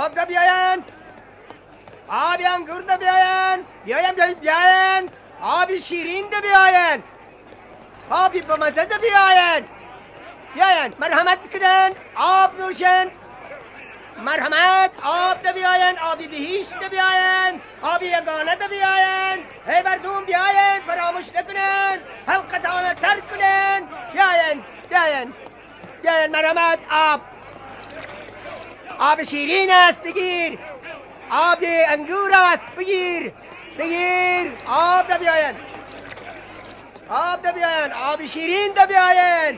Об да биёянд, Оби ангур да биёянд, биёянд, биёянд, оби ширин да биёянд, оби бамаза да биёянд, биёянд, марҳамат кунанд, об нӯшанд, марҳамат, об да биёянд, оби биҳишт да биёянд, оби ягона да биёянд, эй мардум биёянд, фаромӯш накунанд, ҳалқатонро тарк кунанд, биёянд, биёянд, биёянд, марҳамат, об, оби ширин аст, бигир, оби ангур аст, бигир, бигир, об да биёянд, об да биёянд, оби ширин да биёянд,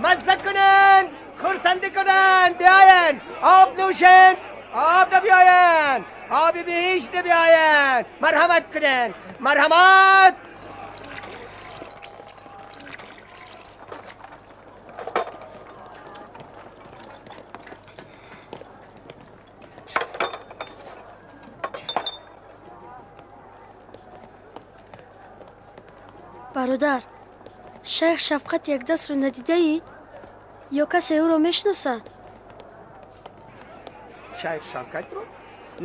мазза кунанд, хурсандӣ кунанд, биёянд, об нӯшанд, об да биёянд, оби биҳишт да биёянд, марҳамат кунанд, марҳамат. Бародар, шайх Шафқат якдастро надидаӣ? Ё касе ӯро мешиносад? Шайх Шавкатро?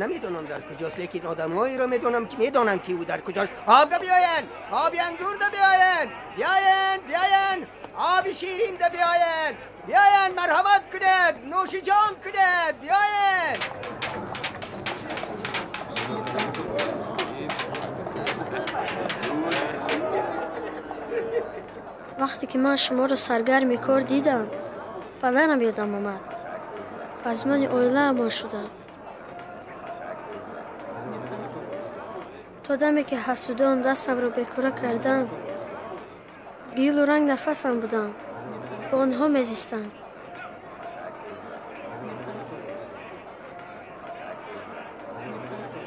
Намедонам дар куҷост, лекин одамҳоеро медонам, ки медонанд, ки ӯ дар куҷост. Об да биёянд, оби ангур да биёянд, биёянд, биёянд, оби ширин да биёянд, биёянд, марҳамат кунед, нӯши ҷон кунед, биёянд. Вақте ки ман шуморо саргарми кор дидам, падарам ёдам омад. Пазмони оилаамон шудам. То даме ки ҳасудон дастамро бекора карданд, гилу ранг нафасам будам, бо онҳо мезистам.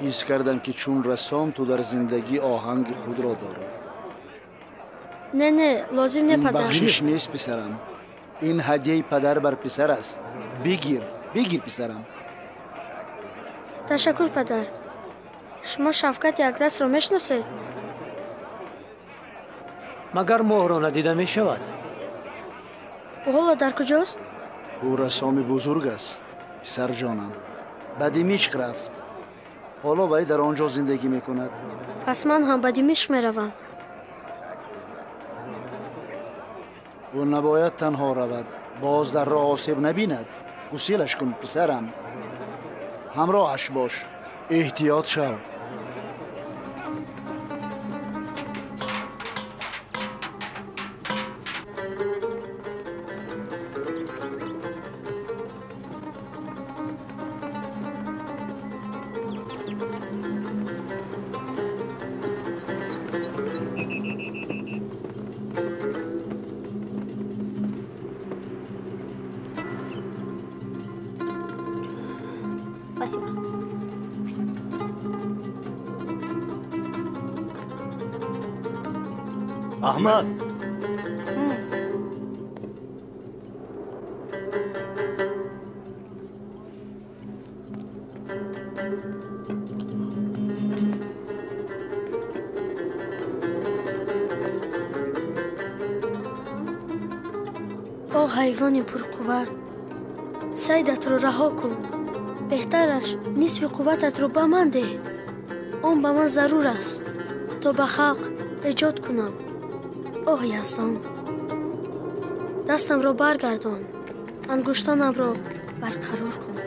Ҳис кардам, ки чун рассом ту дар зиндагӣ оҳанги худро дорӣ. Не, не, лозим не, Ин падар. бахшиш нест, писарам. Ин ҳадияи падар бар писар аст. Бигир, бигир, писарам. Ташаккур, падар. Шумо Шавкати Акдасро мешиносед? Магар моҳро надида мешавад? Ӯ ҳоло дар куҷост? Ӯ рассоми бузург аст, писарҷонам. Ба Димишқ рафт. Ҳоло вай дар он ҷо зиндагӣ мекунад. Пас ман ҳам ба Димишқ меравам. Ӯ набояд танҳо равад, боз дар роҳ осеб набинад. Гусилаш кун, писарам. Ҳамроҳаш бош. Эҳтиёт шав. Спасибо. Аҳмад! О ҳайвони пурқувват, сайдатро раҳо кун. Беҳтараш нисфи қуввататро ба ман деҳ. Он ба ман зарур аст, то ба халқ эҷод кунам. Оҳ Яздон, дастамро баргардон, ангуштонамро барқарор кун.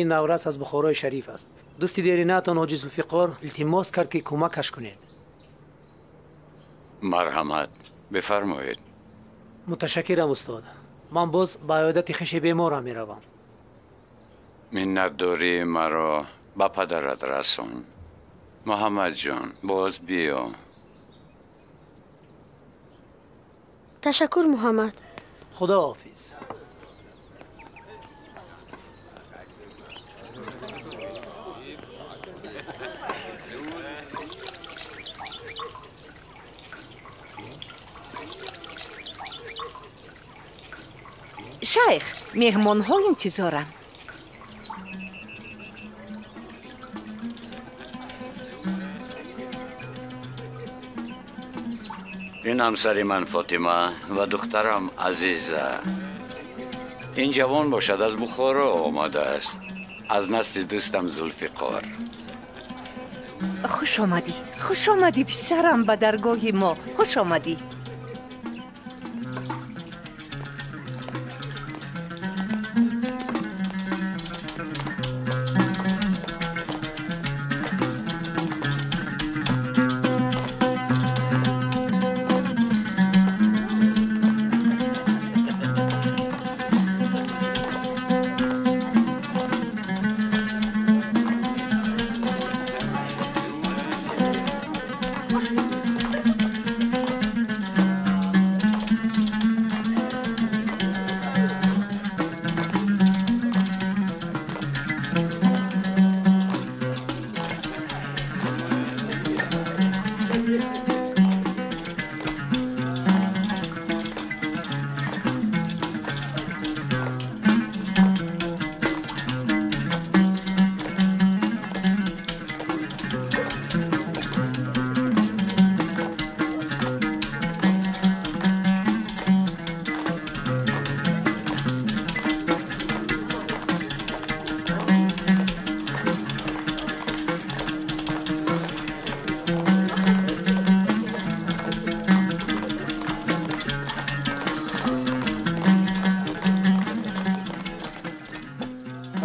Ин наврас аз Бухорои Шариф аст. Дӯсти деринатон Ҳоҷи Зулфиқор илтимос кард, ки кӯмакаш кунед. Марҳамат, бифармоед. Муташаккирам, устод. Ман боз ба иёдати хеши беморам меравам. Миннатдории маро ба падарат расон. Муҳаммадҷон, боз биё. Ташаккур, Муҳаммад. Худоҳофиз. Шайх, меҳмонҳо интизоранд. Ин ҳамсари ман Фотима ва духтарам Азиза. Ин ҷавон бошад, аз Бухоро омадааст, аз насли дӯстам Зулфиқор. Хуш омадӣ, хуш омадӣ, писарам, ба даргоҳи мо хуш омадӣ.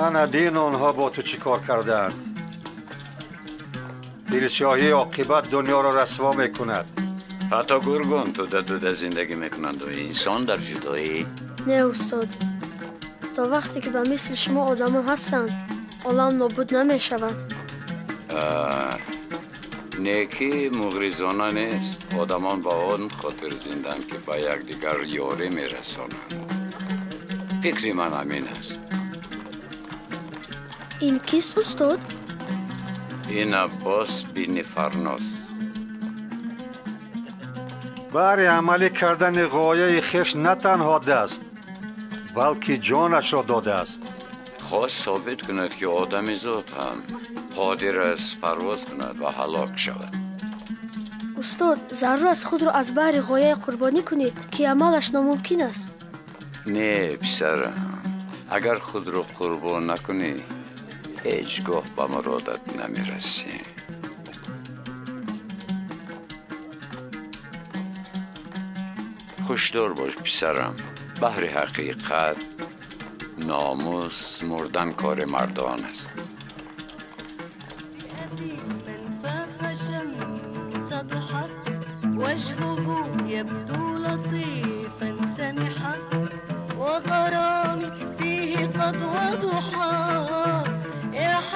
Ана бин, онҳо бо ту чӣ кор кардаанд. Дилшоҳӣ оқибат дунёро расво мекунад. Ҳатто гургон туда туда зиндагӣ мекунанду инсон дар ҷудоӣ. Не, устод, то вақте ки ба мисли шумо одамон ҳастанд, олам нобуд намешавад. Некӣ муғризона нест. Одамон ба он хотир зинданд, ки ба якдигар ёрӣ мерасонанд. Фикри ман ҳамин аст. Ин кист, устод? Ин Аббос бини Фарнос. Баҳри амалӣ кардани ғояи хеш на танҳо даст, балки ҷонашро додааст. Хост собит кунад, ки одами зот ҳам қодир аст парвоз кунад ва ҳалок шавад. Устод, зарур аст худро аз баҳри ғояи қурбонӣ кунӣ, ки амалаш номумкин аст. Не, писарам, агар худро қурбон накунӣ, ҳеҷ гоҳ ба муродат намерасӣ. Хушдор бош, писарам, баҳри ҳақиқат, номус, мурдан кори мардон аст.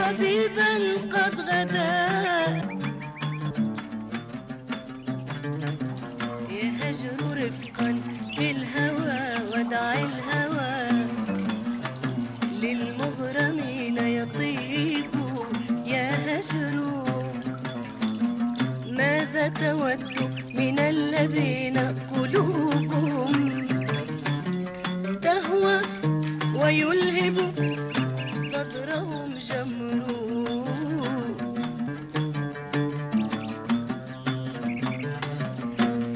حبيبا قد غدا يا هجر رفقا بالهوى ودع الهوى للمغرمين يطيب. يا هجر ماذا تود من الذين قلوبهم تهوى ويلهب صدرهم جمر.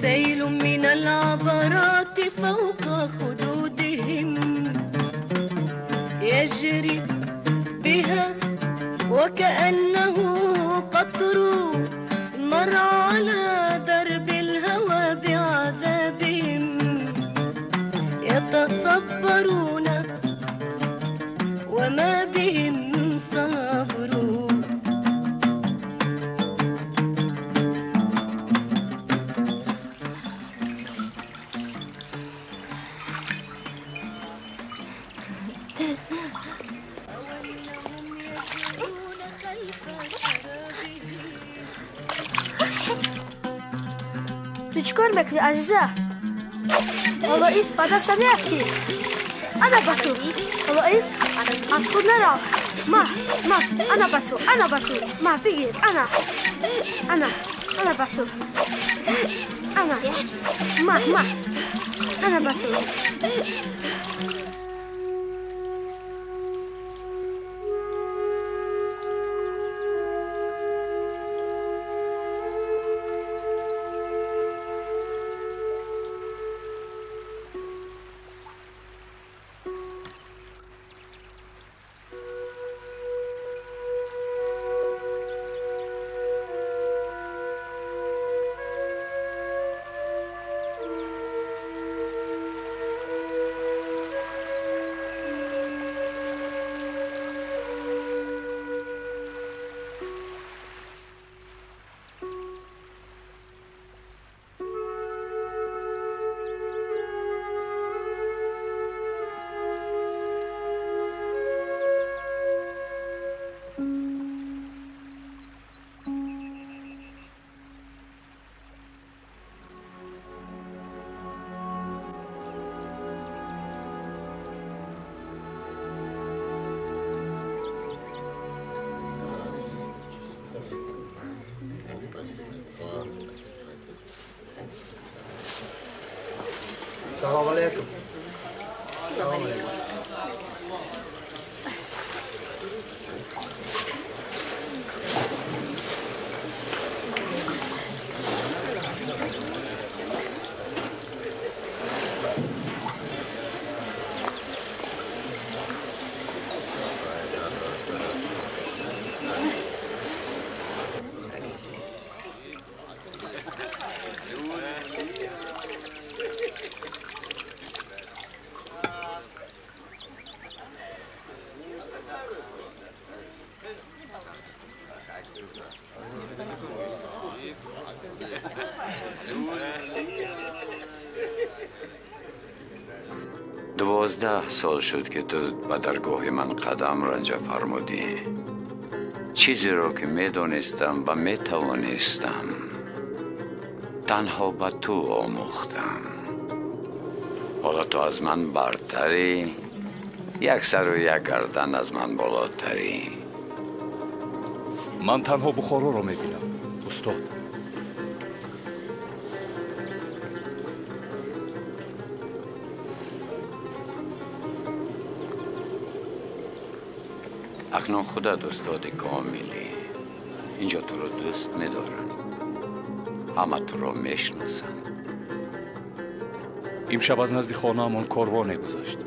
سيل من العبرات فوق خدودهم يجري بها وكأنه قطر مر على درب الهوى بعذابهم. يتصبرون وما بهم صبر. Ту чӣ кор мекунӣ, Азиза? Ҳоло ист, ба дастам меафтӣ. Ана ба ту. Ҳоло ист, аз худ нарав. Ма, ма, ана ба ту, ана ба ту. Ма, бигир, ана. Ана, ана ба ту. Ана. Ма, ма. Ана ба ту. Салом алейкум. Салом алейкум. 12 сол шуд, ки ту ба даргоҳи ман қадам ранҷа фармудӣ. Чизеро, ки медонистам ва метавонистам, танҳо ба ту омӯхтам. Ҳоло ту аз ман бартарӣ, як сару як гардан аз ман болотарӣ. Ман танҳо Бухороро мебинам, устод. Акнун худат устоди комилӣ. Инҷо туро дӯст медоранд, ҳама туро мешиносанд. Имшаб аз назди хонаамон корвоне гузашт.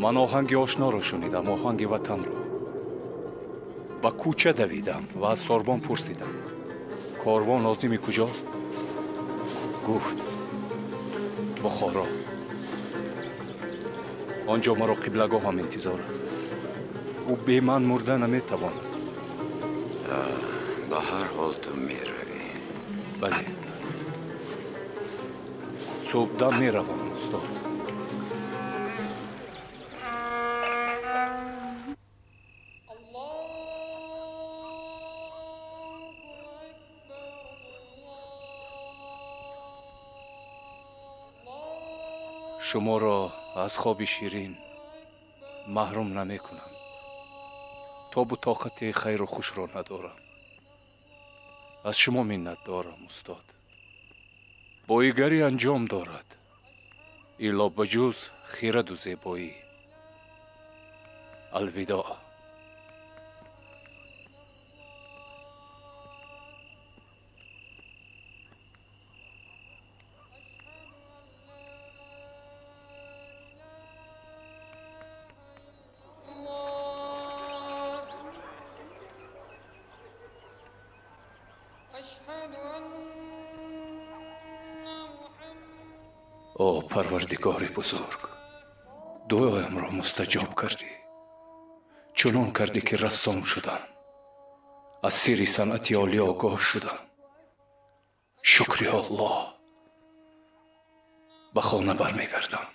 Ман оҳанги ошноро шунидам, оҳанги ватанро. Ба кӯча давидам ва аз сорбон пурсидам: корвон лозими куҷост? Гуфт: Бухоро. Он ҷо маро қиблагоҳам интизор аст. Ӯ бе ман мурда наметавонад. Ба ҳар ҳол ту меравӣ. Бале, субҳдам меравам, устод. Шуморо аз хоби ширин маҳрум намекунам. Тобу тоқати хайру хушро надорам. Аз шумо миннат дорам, устод. Боигарӣ анҷом дорад, илло ба ҷуз хираду зебоӣ. Алвидоъ. О Парвардигори бузург, дуоямро мустаҷоб кардӣ, чунон кардӣ ки рассом шудам, аз сирри санъати олӣ огоҳ шудам. Шукри Аллоҳ, ба хона бармегардам.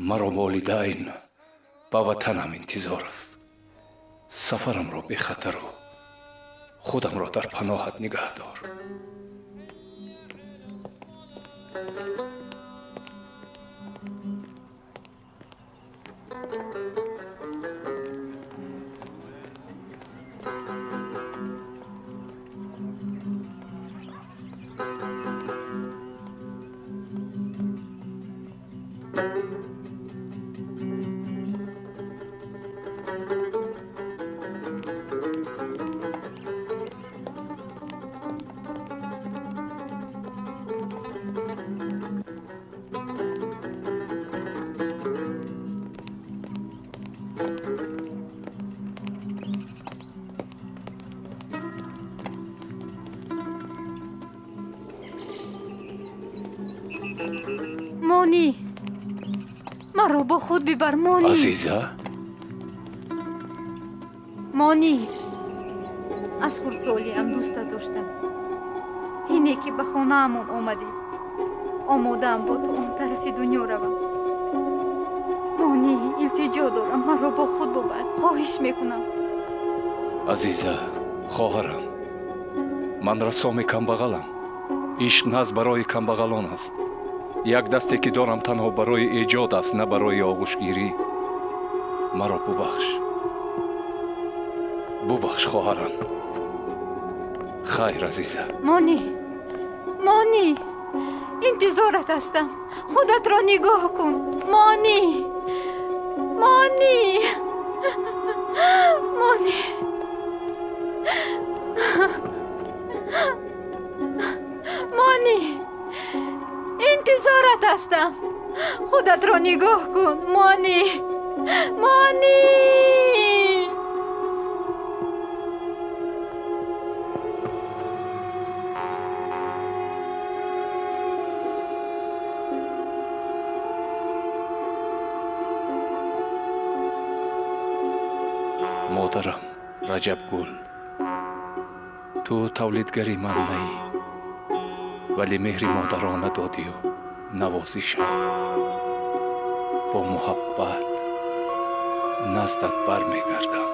Маро волидайн ва ватанам интизор аст. Сафарамро бехатару худамро дар паноҳат нигаҳ дор. Монӣ, маро бо худ бибар, Монӣ. Азиза? Монӣ, аз хурдсолиам дӯста доштам. Ҳине ки ба хонаамон омадем, омодаам бо ту он тарафи дунё равам. Монӣ, илтиҷо дорам, маро бо худ бубар, хоҳиш мекунам. Азиза, хоҳарам, ман рассоми камбағалам. Ишқ наз барои камбағалон аст. Як дасте ки дорам танҳо барои эҷод аст, на барои оғӯшгирӣ. Маро бубахш, бубахш, хоҳарам. Хайр, азиза. Монӣ, Монӣ, интизорат ҳастам. Худатро нигоҳ кун. Монӣ, Монӣ, Монӣ. Монӣ, интизорат ҳастам. Худатро нигоҳ кун. Монӣ, Монӣ. Модарам Раҷабгул, ту тавлидгари ман наӣ, вале меҳри модарона додию навозишам. Бо муҳаббат наздат бармегардам.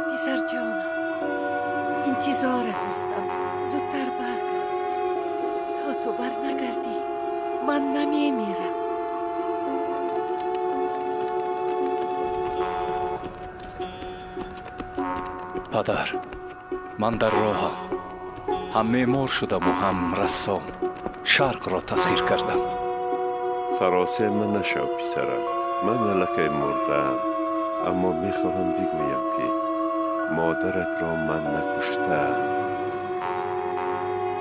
Писарҷонам, интизорат ҳастам. Зудтар баргард. То ту барнагардӣ, ман намемирам. Падар, ман дар роҳам. Ҳам меъмор шудаму ҳам рассом. Шарқро тасхир кардам. Саросема нашав, писарам. Ман аллакай мурдаам, аммо мехоҳам бигӯям, ки модаратро ман накуштаам,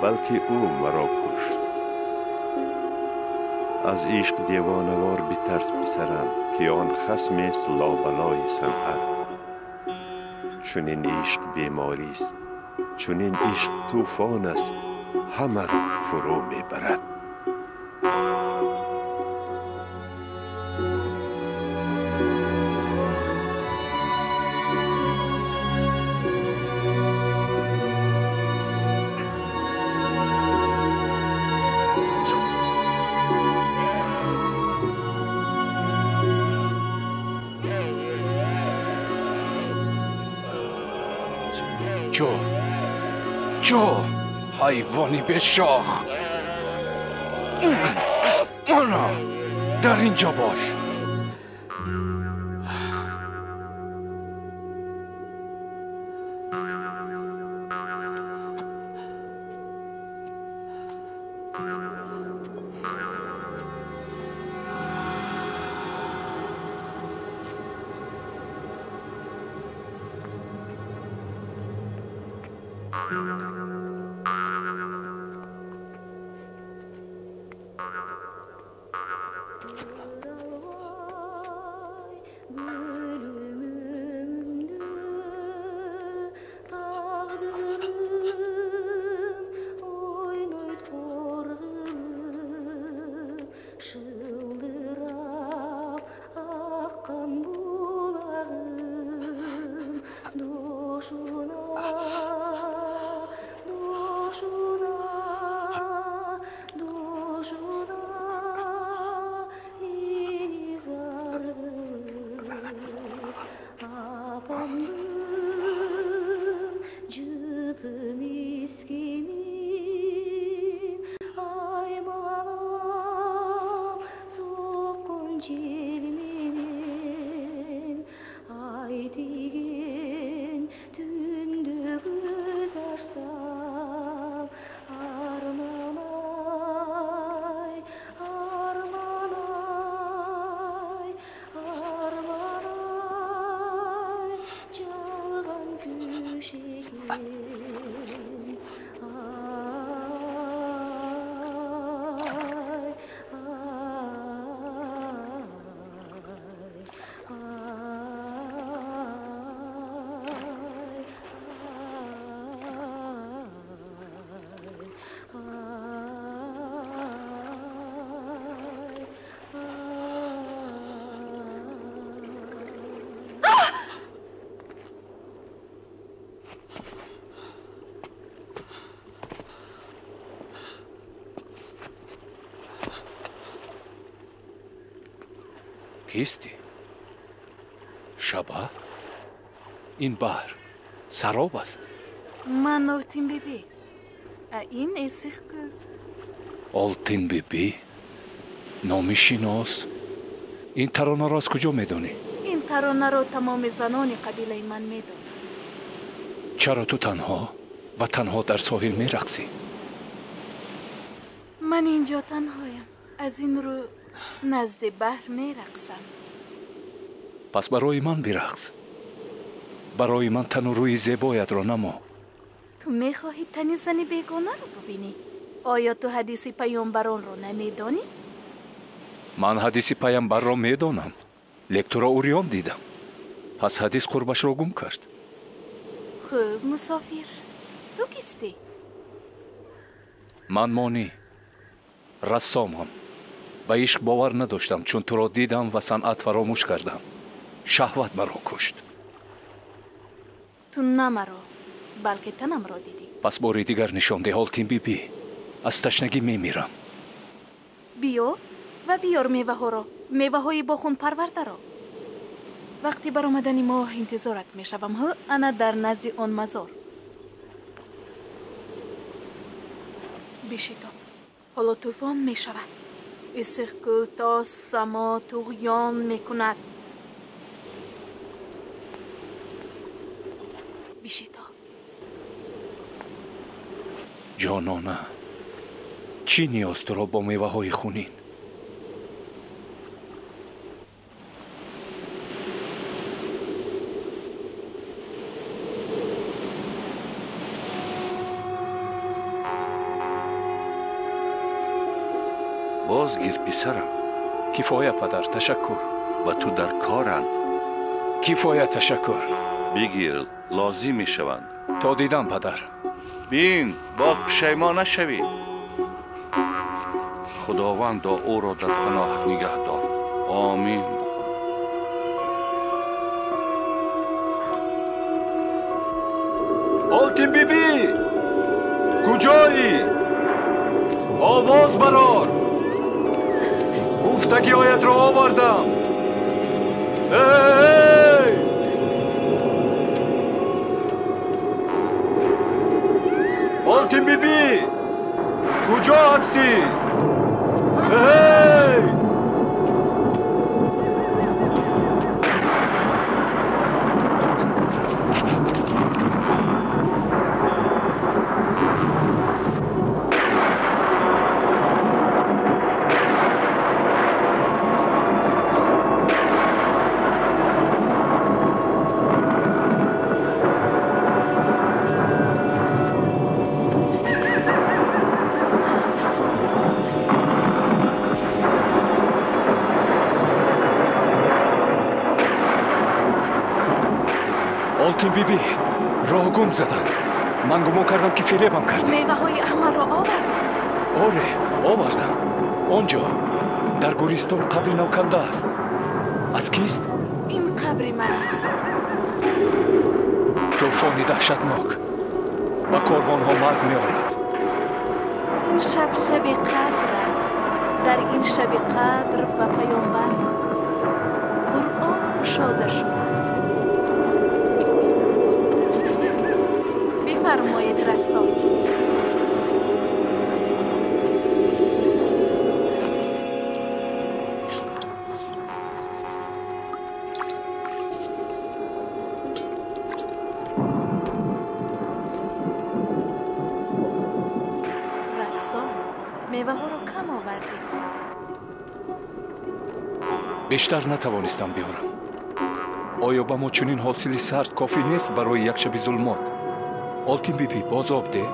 балки ӯ маро кушт. Аз ишқ девонавор битарс, писарам, ки он хасмест лобалои санъат. Чунин ишқ беморист, чунин ишқ тӯфон аст, ҳамаро фурӯ мебарад. Чо, чо, ҳайвони бешох! Ана, дар ин ҷо бош. Шылдырап аккан булагым дошуна, дошуна, дошуна мени зар кылып, апамдын жытын искемин аймалап соккон жел менен ай деген түндө көз ачсам, арман ай, арман ай, арман ай, жалган түш экен. Ай, ай, ай, ай, ай. Кистӣ? Шаба? Ин баҳр сароб аст. Ман Олтинбибӣ, а ин Эсихкӯл. Олтинбибӣ? Номи шинос. Ин таронаро аз куҷо медонӣ? Ин таронаро тамоми занони қабилаи ман медонанд. Чаро ту танҳо ва танҳо дар соҳил мерақсӣ? Ман инҷо танҳоям, аз ин рӯ назди баҳр мерақсам. Пас барои ман бирақс. Барои ман тану рӯи зебоятро намо. Ту мехоҳӣ тани зани бегонаро бубинӣ? Оё ту ҳадиси паёмбаронро намедонӣ? Ман ҳадиси паёмбарро медонам, лек туро урён дидам. Пас ҳадис қурбашро гум кард. Хуб, мусофир, ту кистӣ? Ман Монӣ, рассомам. Ба ишқ бовар надоштам, чун туро дидам ва санъат фаромӯш кардам. Шаҳват маро кушт. Ту на маро, балки танамро дидӣ. Пас бори дигар нишон деҳ, Олтинбибӣ. Аз ташнагӣ мемирам. Биё ва биёр меваҳоро, меваҳои бо хунпарвардаро. Вақти баромадани моҳ интизорат мешавам. Ҳу, ана дар назди он мазор. Бишитоб, ҳоло тӯфон мешавад. Иссиқкӯл то само туғён мекунад. Бишитоб. Ҷонона, чӣ ниёз туро бо меваҳои хунин? Бозгир, писарам. Кифоя, падар, ташаккур. Ба ту дар коранд. Кифоя, ташаккур. Бигир, лозим мешаванд. То дидам, падар. Бин, боз пушаймон нашавӣ. Худовандо ӯро дар паноҳат нигаҳ дор. Омин. Олтинбибӣ, куҷоӣ? Овоз барор. Гуфтагиҳоятро овардам. Эй! Олтинбибӣ, куҷо ҳастӣ? Эй! Олтинбибӣ, роҳ гум задам. Ман гумон кардам, ки фиребам кардӣ. Меваҳои аҳмарро овардӣ? Оре, овардам. Он ҷо, Дар гӯристон қабри навканда аст. Аз кист? Ин қабри ман аст. Тӯфони даҳшатнок ба корвонҳо марг меорад. Ин шаб шаби қадр аст. Дар ин шаби қадр ба паёмбар Қуръон кушода шуд. Бифармоед, рассом. Рассом, меваҳоро кам овардӣ. Бештар натавонистам биёрам. Оё ба мо чунин ҳосили сард кофӣ нест барои як шаби зулмот? Олтин бибӣ, боз об де.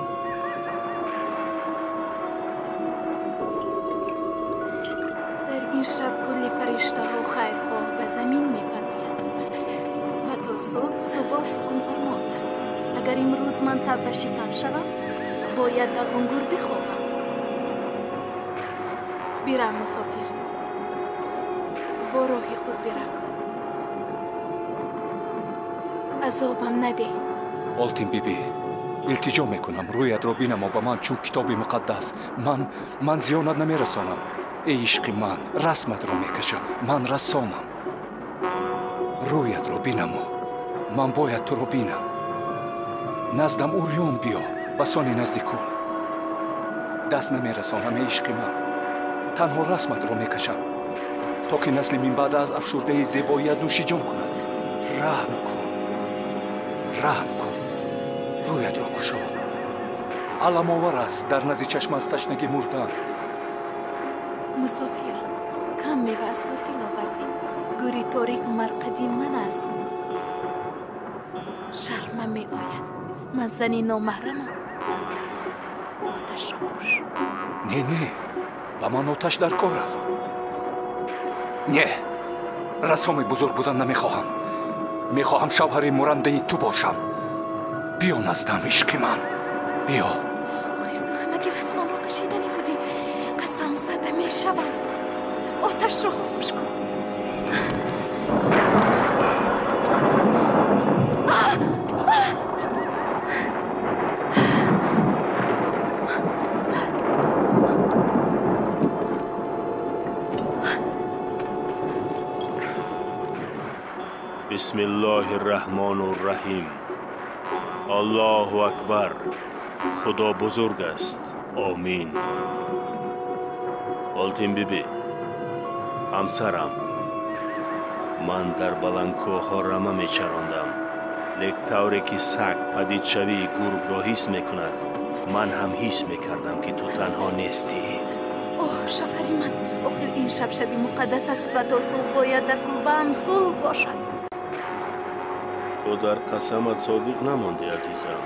Дар ин шаб кулли фариштаҳо хайрхоҳ ба замин мефароянд ва то субҳ субот ҳукмфармост. Агар имрӯз ман тавбашикан шавам, бояд дар он гур бихобам. Бирам, мусофир, бо роҳи худ бирав. Азобам надеҳ. Олтин бибӣ, илтиҷо мекунам, рӯятро бинамо ба ман чун китоби муқаддас. Ман зиёнат намерасонам. Эй ишқи ман, расматро мекашам. Ман рассомам. Рӯятро бинамо. Ман бояд туро бинам. Наздам урён биё, ба сони назди кӯл. Даст намерасонам, эй ишқи ман. Танҳо расматро мекашам, то ки насли минбаъда аз афшурдаи зебоият нӯшиҷон кунад. Раҳм кун, раҳм кун, рӯятро кушо. Аламовар аст дар назди чашма аз ташнагӣ мурдан. Мусофир, кам мева аз ҳосил овардем. Гӯри торик марқади ман аст. Шармам меояд. Ман зани номаҳрамам. Оташро куш. Не, не, ба ман оташ дар кор аст. Не, рассоми бузург будан намехоҳам. Мехоҳам шавҳари мурандаи ту бошам. Биё наздам, ишқи ман, биё. Охир ту ҳамаги расмамро кашиданӣ будӣ. Қасам зада мешавам. Оташро хомӯш кун. Бисмиллоҳир-раҳмонир-раҳим. Аллоҳу акбар. Худо бузург аст. Омин. Олтин бибӣ, ҳамсарам, ман дар баландкӯҳҳо рама мечарондам. Лек тавре ки саг падидшавии гургро ҳис мекунад, ман ҳам ҳис мекардам, ки ту танҳо нестӣ. Оҳ, шавҳари ман, охир ин шаб шаби муқаддас аст ва то субҳ бояд дар кулбаам сулҳ бошад. Ту дар қасамат содиқ намондӣ, азизам.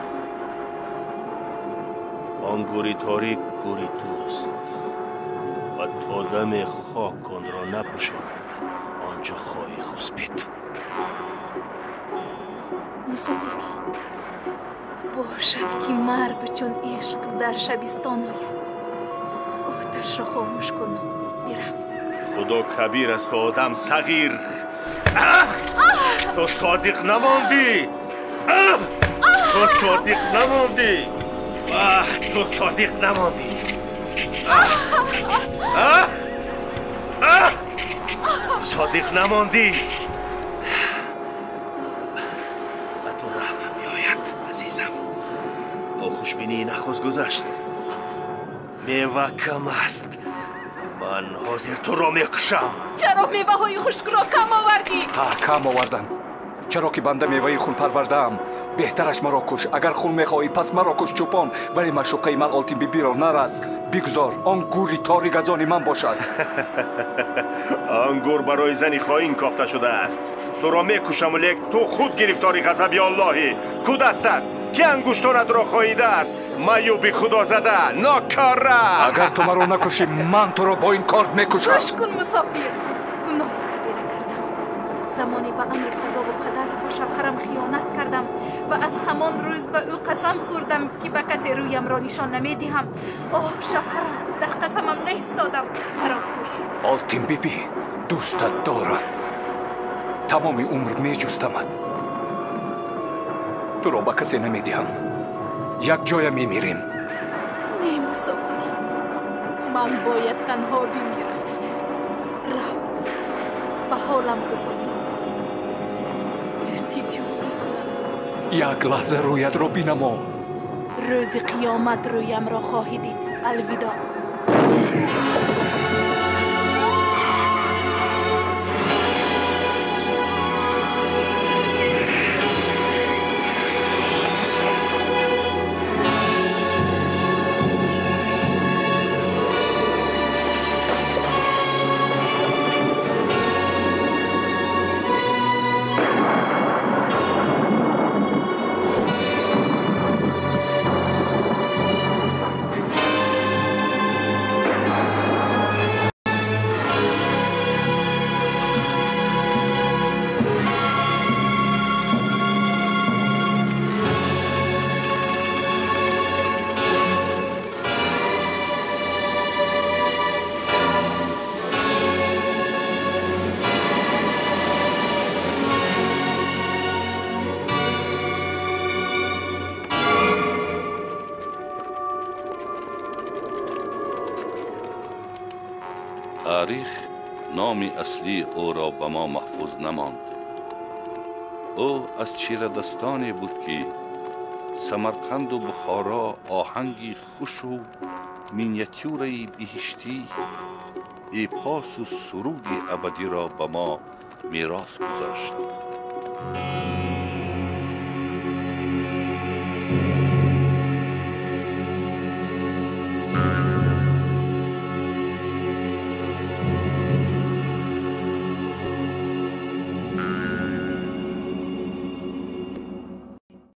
Он гӯри торик гӯри туст ва то даме хок онро напӯшонад, он ҷо хоҳӣ хусбид. Мусофир, бошад ки марг чун ишқ дар шабистон ояд. Оташро хомӯш куну бирав. Худо кабир асту одам сағир. Ту содиқ намондӣ. Ту содиқ намондӣ. Ту содиқ намондӣ. Ту содиқ намондӣ. Ба ту раҳмам меояд, азизам. О, хушбинии нахуст гузашт. Мева кам аст. Ман ҳозир туро мекушам. Чаро меваҳои хушкро кам овардӣ? Ҳа, кам овардам. Чаро ки банда меваи хунпарвардаам. Беҳтараш маро куш. Агар хун мехоҳӣ, пас маро куш, чӯпон. Вале маъшуқаи ман Олтин бибиро нарас. Бигзор он гури торик аз они ман бошад. Он гур барои зани хоин кофта шудааст. Туро мекушаму лек ту худ гирифтори ғазаби Аллоҳӣ. Ку дастат? Ки ангуштонатро хоҳидааст? Маюби худозада, нокора. Агар ту маро накушӣ, ман туро бо ин корд мекушам. Гӯш кун, мусофир. Гуноҳи кабира кардам. Замоне ба амри қазову қадар ба шавҳарам хиёнат кардам ва аз ҳамон рӯз ба ӯ қасам хӯрдам, ки ба касе рӯямро нишон намедиҳам. Оҳ, шавҳарам, Дар қасамам наистодам, маро куш. Олтин Биби, дӯстат дорам. Тамоми умр меҷустамат. Туро ба касе намедиҳам. Як ҷоя мемирем. Не, мусофир, ман бояд танҳо бимирам. Рафт, ба ҳолам гузор. Илтиҷо мекунам. Як лаҳза рӯятро бинамо. Рӯзи қиёмат рӯямро хоҳӣ дид. Алвидо. Таърих номи аслии ӯро ба мо маҳфуз намонд. Ӯ аз чирадастоне буд, ки Самарқанду Бухоро оҳанги хушу миниатюраи биҳиштӣ, эпосу суруди абадиро ба мо мерос гузошт.